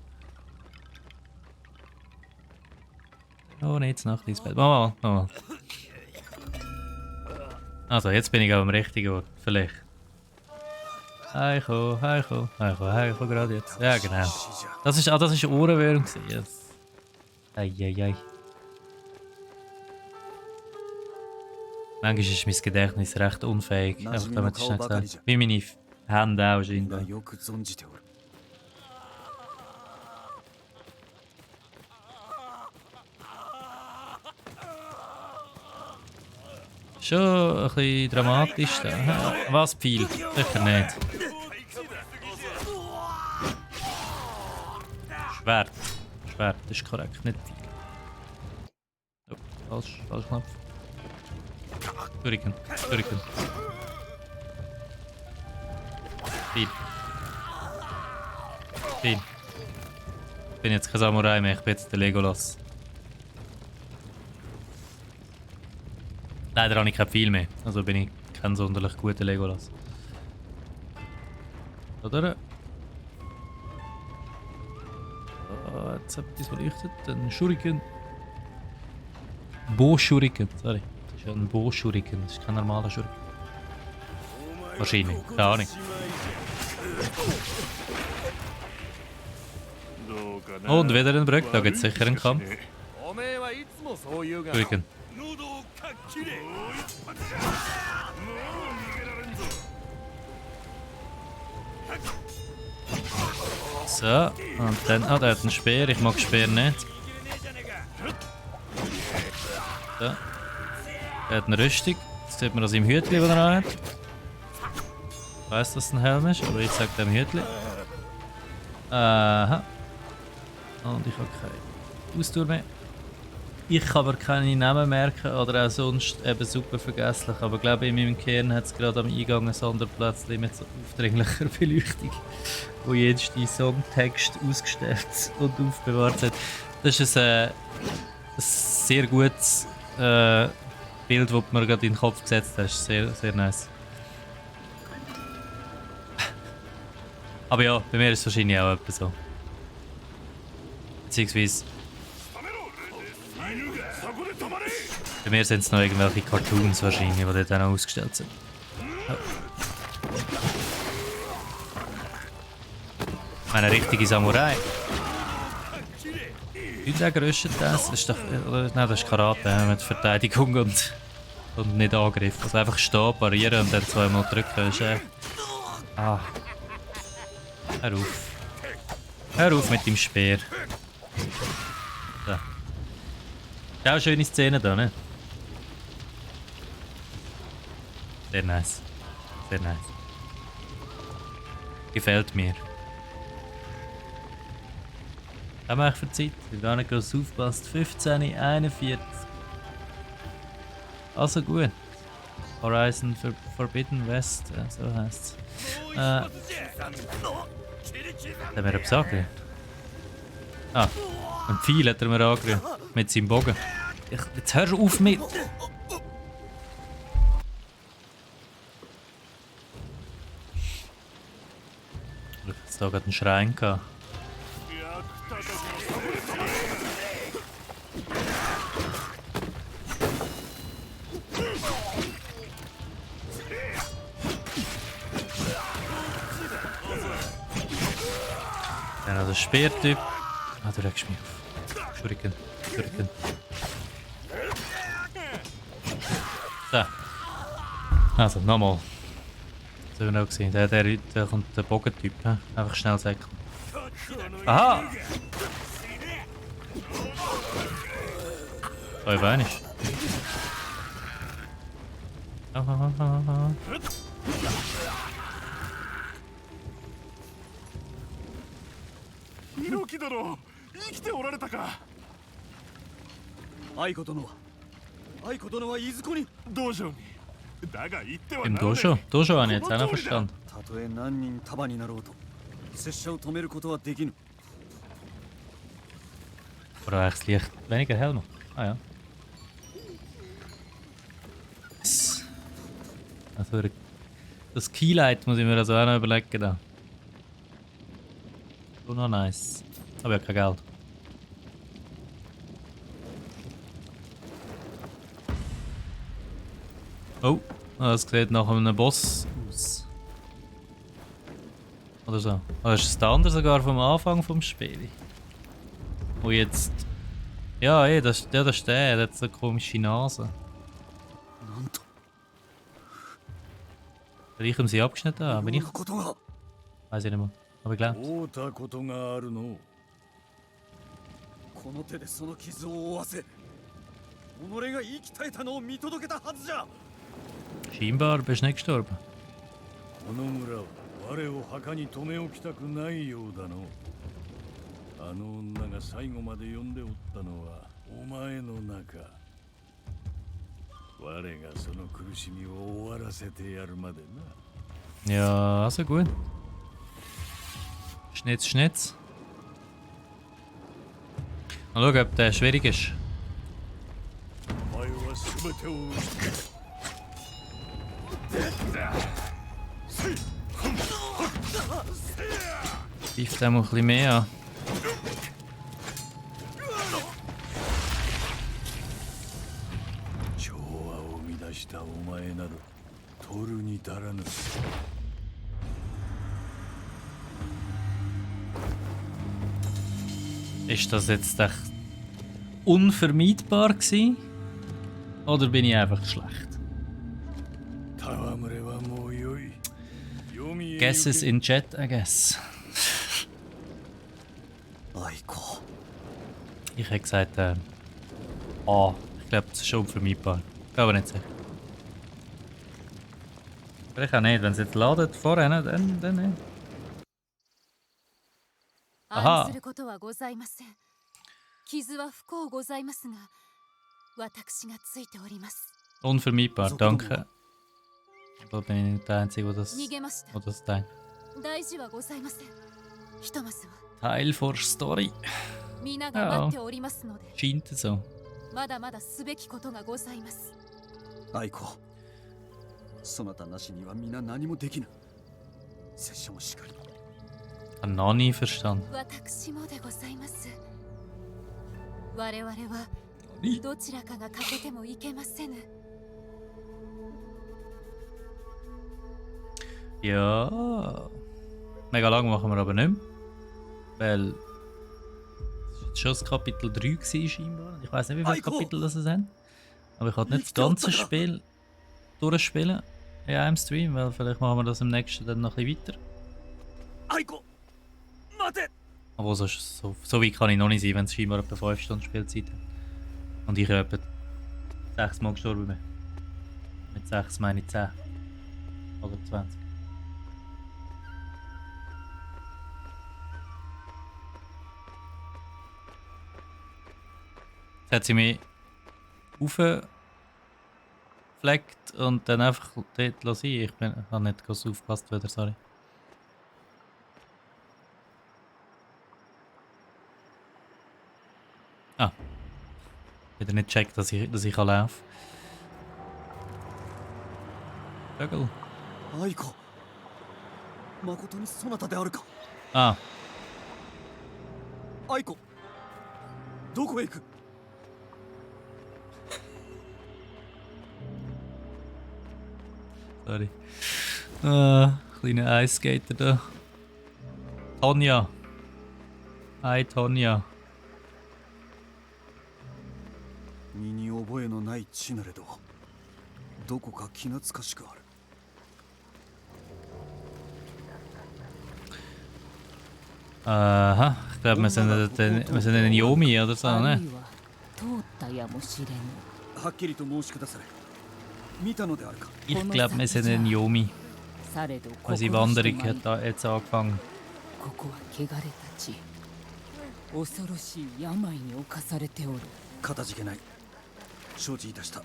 Ohne Nacht ins Bett. Mal. Also, jetzt bin ich auf dem richtigen Ort. Vielleicht. Heiko, gerade jetzt. Ja, genau. Das ist Ohrenwürm gewesen. Yes. Eieiei. Manchmal ist mein Gedächtnis recht unfähig. Einfach damit ich schnell gesagt. Wie meine Hände auch scheinbar. よく存じておる Schon ein bisschen dramatisch da. Was viel? Sicher nicht. Schwert. Schwert ist korrekt, nicht viel. Oh, falsch Knopf. Shuriken. Viel. Ich bin jetzt kein Samurai mehr, ich bin jetzt der Legolas. Leider habe ich kein viel mehr, also bin ich kein sonderlich guter Legolas. Oder? Jetzt etwas verleuchtet, ein Shuriken. Bo-Shuriken, sorry. Das ist ja ein Bo-Shuriken, das ist kein normaler Shuriken. Wahrscheinlich, keine Ahnung. Und wieder ein Brück, da gibt es sicher einen Kampf. Shuriken. So, und dann. Ah, der hat einen Speer, ich mag Speer nicht. So. Er hat eine Rüstung. Jetzt sieht man das im Hütli, das er hat. Ich weiss, dass es ein Helm ist, aber ich sage dem Hütli. Aha. Und ich habe keine Ausdauer mehr. Ich kann aber keine Namen merken oder auch sonst eben super vergesslich. Aber ich glaube, in meinem Kern hat es gerade am Eingang ein Sonderplätzchen mit so aufdringlicher Beleuchtung, wo jeder Songtext ausgestellt und aufbewahrt hat. Das ist ein sehr gutes Bild, das du mir gerade in den Kopf gesetzt hast. Sehr, sehr nice. Aber ja, bei mir ist es wahrscheinlich auch etwas so. Beziehungsweise bei mir sind es noch irgendwelche Cartoons wahrscheinlich, die dort auch noch ausgestellt sind. Ja. Eine richtige Samurai. Hündler rüstet das? Das ist doch. Nein, das ist Karate mit Verteidigung und nicht Angriff. Also einfach stehen, parieren und dann zweimal drücken. Ist, Ah. Hör auf. Hör auf mit dem Speer. So. Ist auch eine schöne Szene da, ne? Sehr nice. Sehr nice. Gefällt mir. Was haben wir eigentlich für Zeit? Ich habe gar nicht groß aufgepasst. 15, 41. Also gut. Horizon Forbidden West, so heisst es. Haben wir etwas angerührt? Ah, ein Pfeil hat er mir angerührt. Mit seinem Bogen. Jetzt hör auf mit! Ich habe jetzt hier gerade einen Schrein gehabt. やった時の Dann noch der Speertyp. Ah, du regst mich auf. Schuriken. Schuriken. So. Also, nochmal. Das haben wir noch gesehen. Der kommt der Bogentyp. He? Einfach schnell säckeln. Aha! Oh, ich weiß nicht. Aha. ヒロキ殿生きておられたか愛子殿は愛子殿はいずこに道場にだが言っては Im ならない Dojo. Dojo habe ich jetzt auch noch verstanden. たとえ何人束になろうと拙者を止めることはできぬ Oder eigentlich das Licht weniger hell noch. Ah ja. Also das Keylight muss ich mir also auch noch überlegen. Da. Schon noch nice. Aber ja kein Geld. Oh, das sieht nach einem Boss aus. Oder so. Ah, das ist der andere sogar vom Anfang vom Spiel. Wo jetzt. Ja, das ist der, der hat so eine komische Nase. なんと Vielleicht haben sie abgeschnitten, aber こん ich なことが weiß ich nicht mehr. Aber ich glaube. 会うたことがあるのこの手でその傷を負わせ己が生き絶えたのを見届けたはずじゃ Scheinbar bist du nicht gestorben. この村は我を墓に留め置きたくないようだのあの女が最後まで呼んでおったのはお前の中我がその苦しみを終わらせてやるまでな Ja, also gut. Schnitz, Schnitz. Mal schauen, ob der schwierig ist. お前は全てを Greift dem auch ein bisschen mehr an. Ist das jetzt echt unvermeidbar gewesen? Oder bin ich einfach schlecht? Guesses in chat, I guess. 愛子 Ich hätte gesagt, ich glaube, das ist schon unvermeidbar. Aber nicht sicher. Vielleicht auch nicht, wenn es jetzt ladet vorher, dann nicht. 愛することはございません。傷は不幸ございますが、私がついております。 Unvermeidbar, danke. Da bin ich nicht der Einzige, der 逃げました。 das denkt. 大事はございません。ひとまずは Teil der Story. 皆が待っておりますので、 Scheint so. まだまだすべきことがございます。愛子そなたなしには皆何もできぬ拙者もしかり Ich habe noch nie verstanden. 私もでございます。我々はどちらかが欠けてもいけませぬ。 Ja. Mega lang machen wir aber nicht mehr. Weil. Das war schon das Kapitel 3 gewesen, scheinbar. Ich weiß nicht, wie viele Kapitel das sind. Aber ich kann nicht das ganze Spiel durchspielen in einem Stream, weil vielleicht machen wir das im nächsten dann noch ein bisschen weiter. 愛子待て Aber so weit kann ich noch nicht sein, wenn es scheinbar etwa 5 Stunden Spielzeit hat. Und ich etwa 6 Mal gestorben bin. Mit 6 meine ich 10. Oder 20. Jetzt hat sie mich aufgefleckt und dann einfach dort lassen. Ich habe nicht groß aufgepasst wieder, sorry. Ah. Wieder nicht gecheckt, dass ich laufen kann. Vögel. 愛子誠にそなたであるか Ah, 愛子どこへ行く sorry. Kleiner Eiskater da. Tonja. Hi Tonja. 身に覚えのない地なれどどこか気懐かしくある Aha, ich glaube, wir sind in Yomi oder so, ある ne? いは通ったやもしれぬ。はっきりと申しくだされ見たのであるか Ich glaube, wir sind in Yomi. されど Unsere 心 Wanderung してまい hat da jetzt angefangen. ここは汚れた地。恐ろしい病に侵されておる。かたじけない承知いたした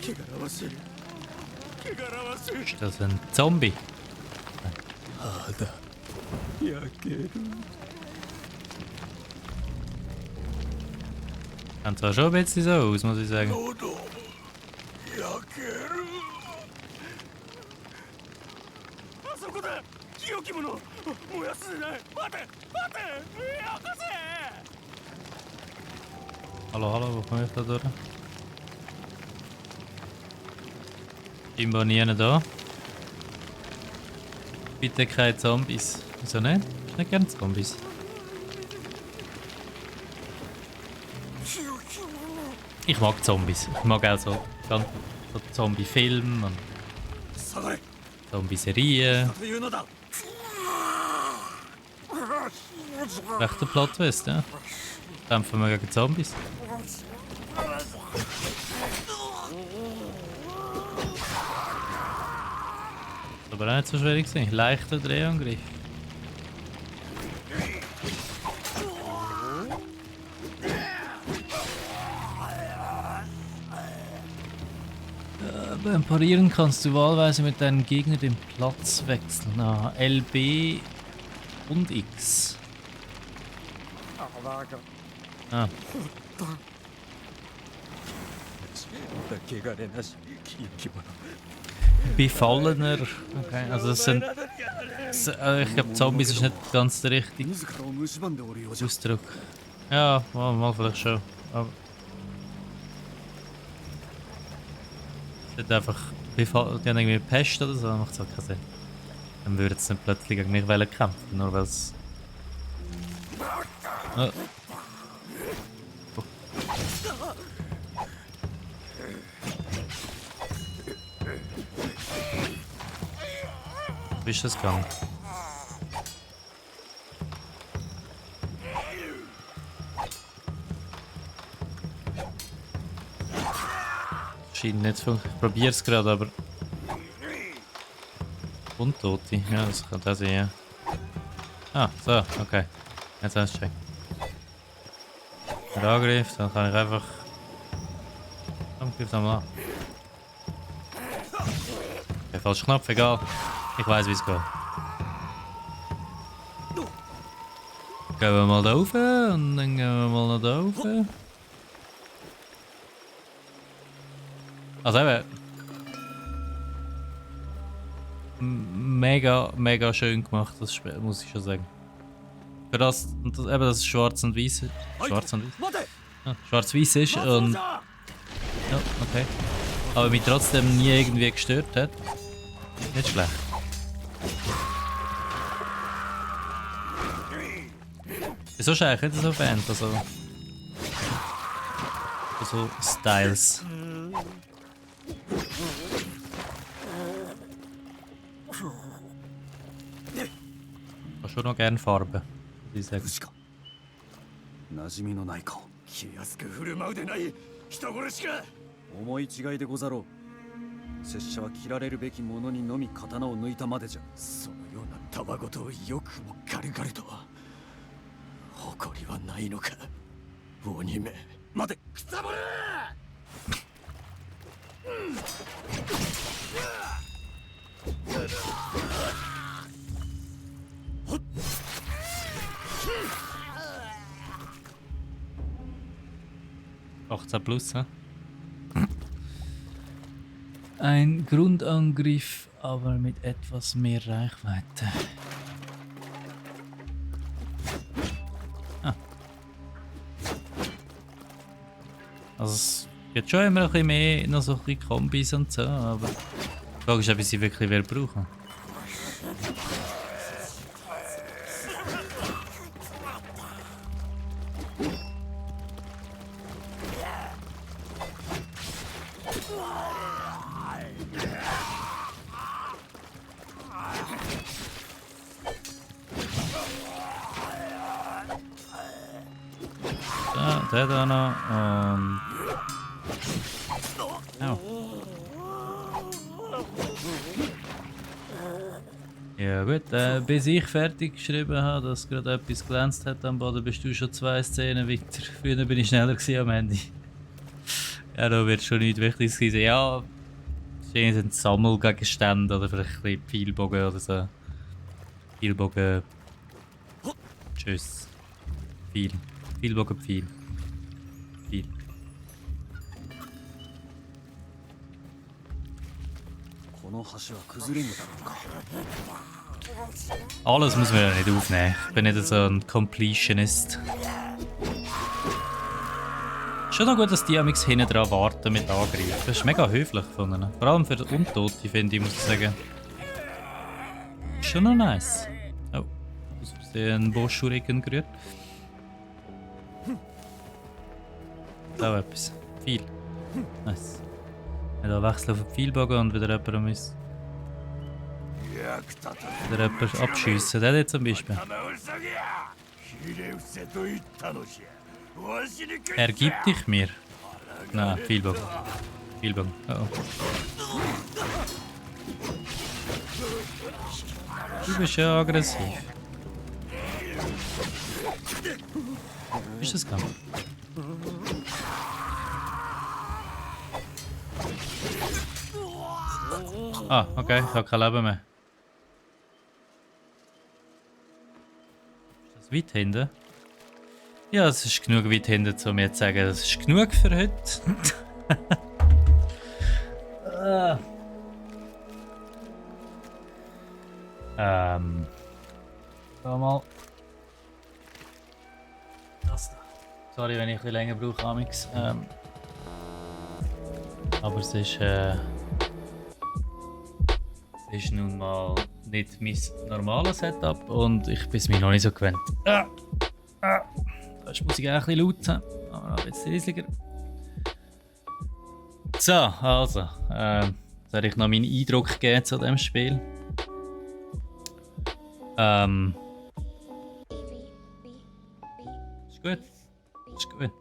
汚らわしい汚らわしい Ist das ein Zombie? 焼ける Sieht zwar schon ein bisschen so aus, muss ich sagen. 喉焼けるあそこだ清き者燃やすでない待て待て焼かせ Hallo, hallo, wo komme ich da durch? Scheinbar nie da. Bitte keine Zombies. Wieso nicht? Ich nicht gerne Zombies. Ich mag Zombies. Ich mag auch so Zombie-Filme und 下がれ Zombie-Serien. というのだ Rechter Plot-Twist, ja. Kämpfen wir gegen Zombies. Aber auch nicht so schwierig gewesen. Leichter Drehangriff. Beim Parieren kannst du wahlweise mit deinem Gegner den Platz wechseln. Ah, LB und X. Ah. 汚れなし生き物 Befallener. Okay, also das sind. Ich glaube, Zombies ist nicht ganz der richtige 自らを蝕んでおるようじゃ Ausdruck. Ja, mal vielleicht schon. Aber. Es hat einfach. Die haben irgendwie Pest oder so, macht es auch keinen Sinn. Dann würden sie nicht plötzlich gegen mich kämpfen, nur weil es. Oh. Wie ist das gegangen? Scheint nicht zu funktionieren. Ich probiere es gerade, aber. Untote. Ja, das kann das sein, ja. Ah, so, okay. Jetzt hast du checken. Der Angriff, dann kann ich einfach. Angriff nochmal an. Okay, falscher Knopf, egal. Ich weiß, wie es geht. Gehen wir mal da rauf und dann gehen wir mal noch da rauf. Also eben. Mega schön gemacht, das Spiel, muss ich schon sagen. Für das, eben, dass es schwarz und weiß ist. Schwarz-weiß ist und. Ja, okay. Aber mich trotzdem nie irgendwie gestört hat. Nicht schlecht. Wieso ist eigentlich nicht so eine Band? Also Styles. schon noch gerne Farben. Muss ich sagen. 武士か馴染みのない顔気安く振る舞うでない人殺しか。思い違いでござろう拙者は切られるべきものにのみ刀を抜いたまでじゃそのようなたわごとをよくも軽々と誇りはないのか鬼め。待てくさぼれ。18 plus, hä? Ein Grundangriff, aber mit etwas mehr Reichweite. Ah. Also es gibt schon immer ein bisschen mehr, noch so ein bisschen Kombis und so, aber die Frage ist, ob ich sie wirklich brauchen. So, der da noch und... Au. Ja gut, bis ich fertig geschrieben habe, dass gerade etwas glänzt hat am Boden, bist du schon 2 Szenen weiter. Früher bin ich schneller am Ende. Ja, da wird schon nichts Wichtiges sein. Ja, es sind Sammelgegenstände oder vielleicht ein bisschen Pfeilbogen oder so. Pfeilbogen... Tschüss. Pfeil. Pfeilbogen, Pfeil. Pfeil. Alles muss man ja nicht aufnehmen. Ich bin nicht so ein Completionist. Schon noch gut, dass die amigs hinten dran warten mit Angreifen. Das ist mega höflich von ihnen. Vor allem für die Untote, finde ich, muss ich sagen. Schon noch nice. Oh, aus Versehen ein Boss-Shuriken gerührt. Da etwas. Viel. Nice. Da wechseln auf den Pfeilbogen und wieder jemanden muss. Wieder jemanden abschiessen. Der jetzt zum Beispiel. Ergib dich mir. Nein, Pfeilbogen. Pfeilbogen. Oh. Du bist ja aggressiv. Ist das Kampf? Ah, okay, ich habe kein Leben mehr. Ist das weit hinten? Ja, es ist genug weit hinten, um mir zu sagen, das ist genug für heute. Schau mal. Das da. Sorry, wenn ich ein bisschen länger brauche, Amix. Aber es ist nun mal nicht mein normales Setup und ich bin es mir noch nicht so gewöhnt. Da ist die Musik auch ein bisschen laut, aber ein bisschen riesiger. So, also, soll ich noch meinen Eindruck geben zu diesem Spiel? Ist gut. Ist gut.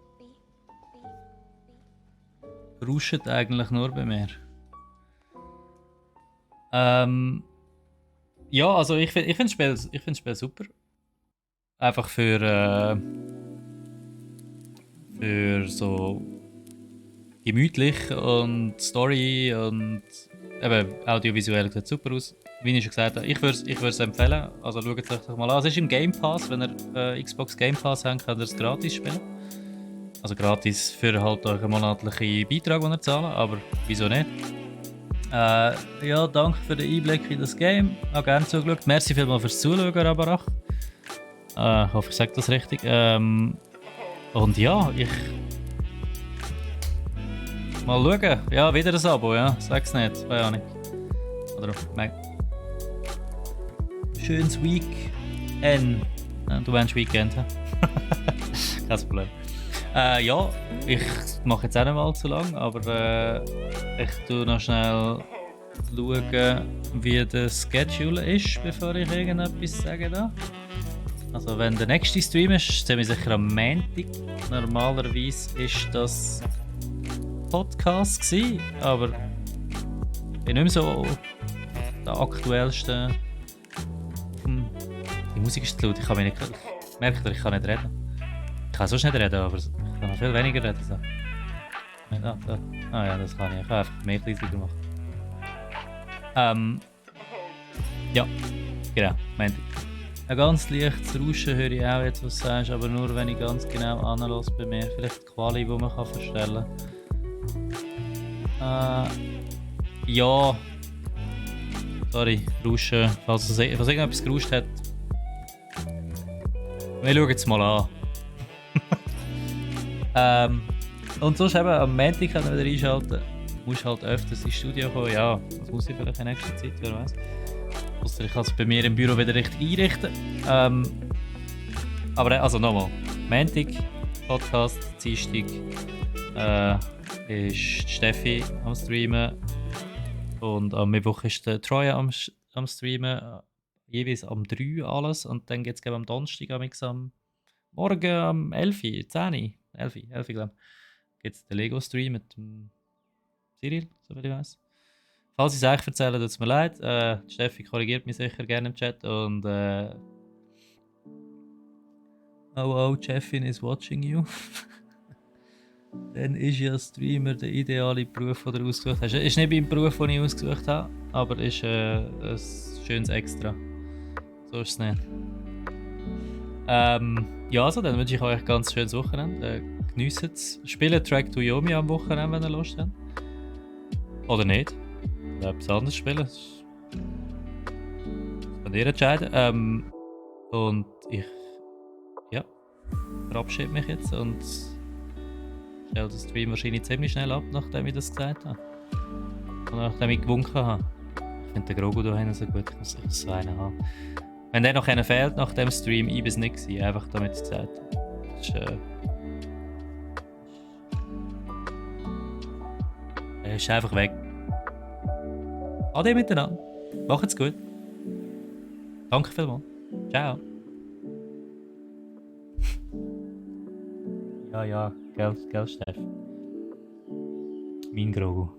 Rauscht eigentlich nur bei mir. Ja, also ich find das Spiel super. Einfach für so gemütlich und Story und eben audiovisuell sieht super aus. Wie ich schon gesagt habe, ich würde es empfehlen. Also schaut es euch doch mal an. Es ist im Game Pass. Wenn ihr Xbox Game Pass habt, könnt ihr es gratis spielen. Also gratis für halt euren monatlichen Beitrag, den ihr zahlen. Aber wieso nicht? Ja, danke für den Einblick in das Game. Auch gerne zugeschaut. Merci vielmals fürs Zuschauen, Rabarach. Ich hoffe, ich sage das richtig. Und ja, ich... Mal schauen. Ja, wieder ein Abo, ja. Sag's nicht. Weiß auch nicht. Oder... Schönes Weekend. Du meinst Weekend, hä? Kein Problem. Ja, ich mache jetzt auch nicht mal zu lang, aber ich tue noch schnell schauen, wie der Schedule ist, bevor ich irgendetwas sage da. Also wenn der nächste Stream ist, sind wir sicher am Montag. Normalerweise ist das Podcast gewesen, aber ich bin nicht mehr so der aktuellste. Die Musik ist zu laut, ich kann mich nicht... Merkt ihr, ich kann nicht reden. Ich kann sonst nicht reden, aber ich kann noch viel weniger reden. So. Ja, das kann ich. Ich kann einfach mehr leiser machen. Ja, genau, Montag. Ein ganz leichtes Rauschen höre ich auch jetzt, was du sagst, aber nur wenn ich ganz genau anlasse bei mir. Vielleicht die Quali, die man kann verstellen kann. Ja. Sorry, Rauschen. Falls irgendetwas gerauscht hat. Wir schauen es mal an. Und sonst eben am Montag können wir wieder einschalten. Du musst halt öfters ins Studio kommen. Ja, das muss ich vielleicht in nächster Zeit, wer weiß. Ausser ich kann es bei mir im Büro wieder richtig einrichten. Aber also nochmal. Montag, Podcast, Dienstag ist Steffi am Streamen. Und am Mittwoch ist der Troy am Streamen. Jeweils am 3 alles. Und dann geht es am Donnerstag am Morgen am 11, 10, 11 glaube ich. Gibt es den Lego-Stream mit dem Cyril, soviel ich weiß. Falls ich es euch erzähle, tut es mir leid. Steffi korrigiert mich sicher gerne im Chat. Und oh, Jeffin is watching you. Dann ist ja Streamer der ideale Beruf, den du ausgesucht hast. Ist nicht mein Beruf, den ich ausgesucht habe, aber ist ein schönes Extra. So ist es nicht. Ja, also dann wünsche ich euch ein ganz schönes Wochenende. Geniessen es. Spielen Track to Yomi am Wochenende, wenn ihr Lust habt. Oder nicht. Oder etwas anderes spielen. Das könnt ihr entscheiden. Und ich verabschiede mich jetzt und stelle den Stream wahrscheinlich ziemlich schnell ab, nachdem ich das gesagt habe. Und nachdem ich gewunken habe. Ich finde den Grogu da hinten so gut, ich muss so einen haben. Wenn der noch einer fehlt nach dem Stream, ich bin es nicht gewesen, einfach damit ich es gesagt habe. Das ist, er ist einfach weg. Ade miteinander. Macht's gut. Danke vielmals. Ciao. Ja, gell, Steff. Mein Grogu.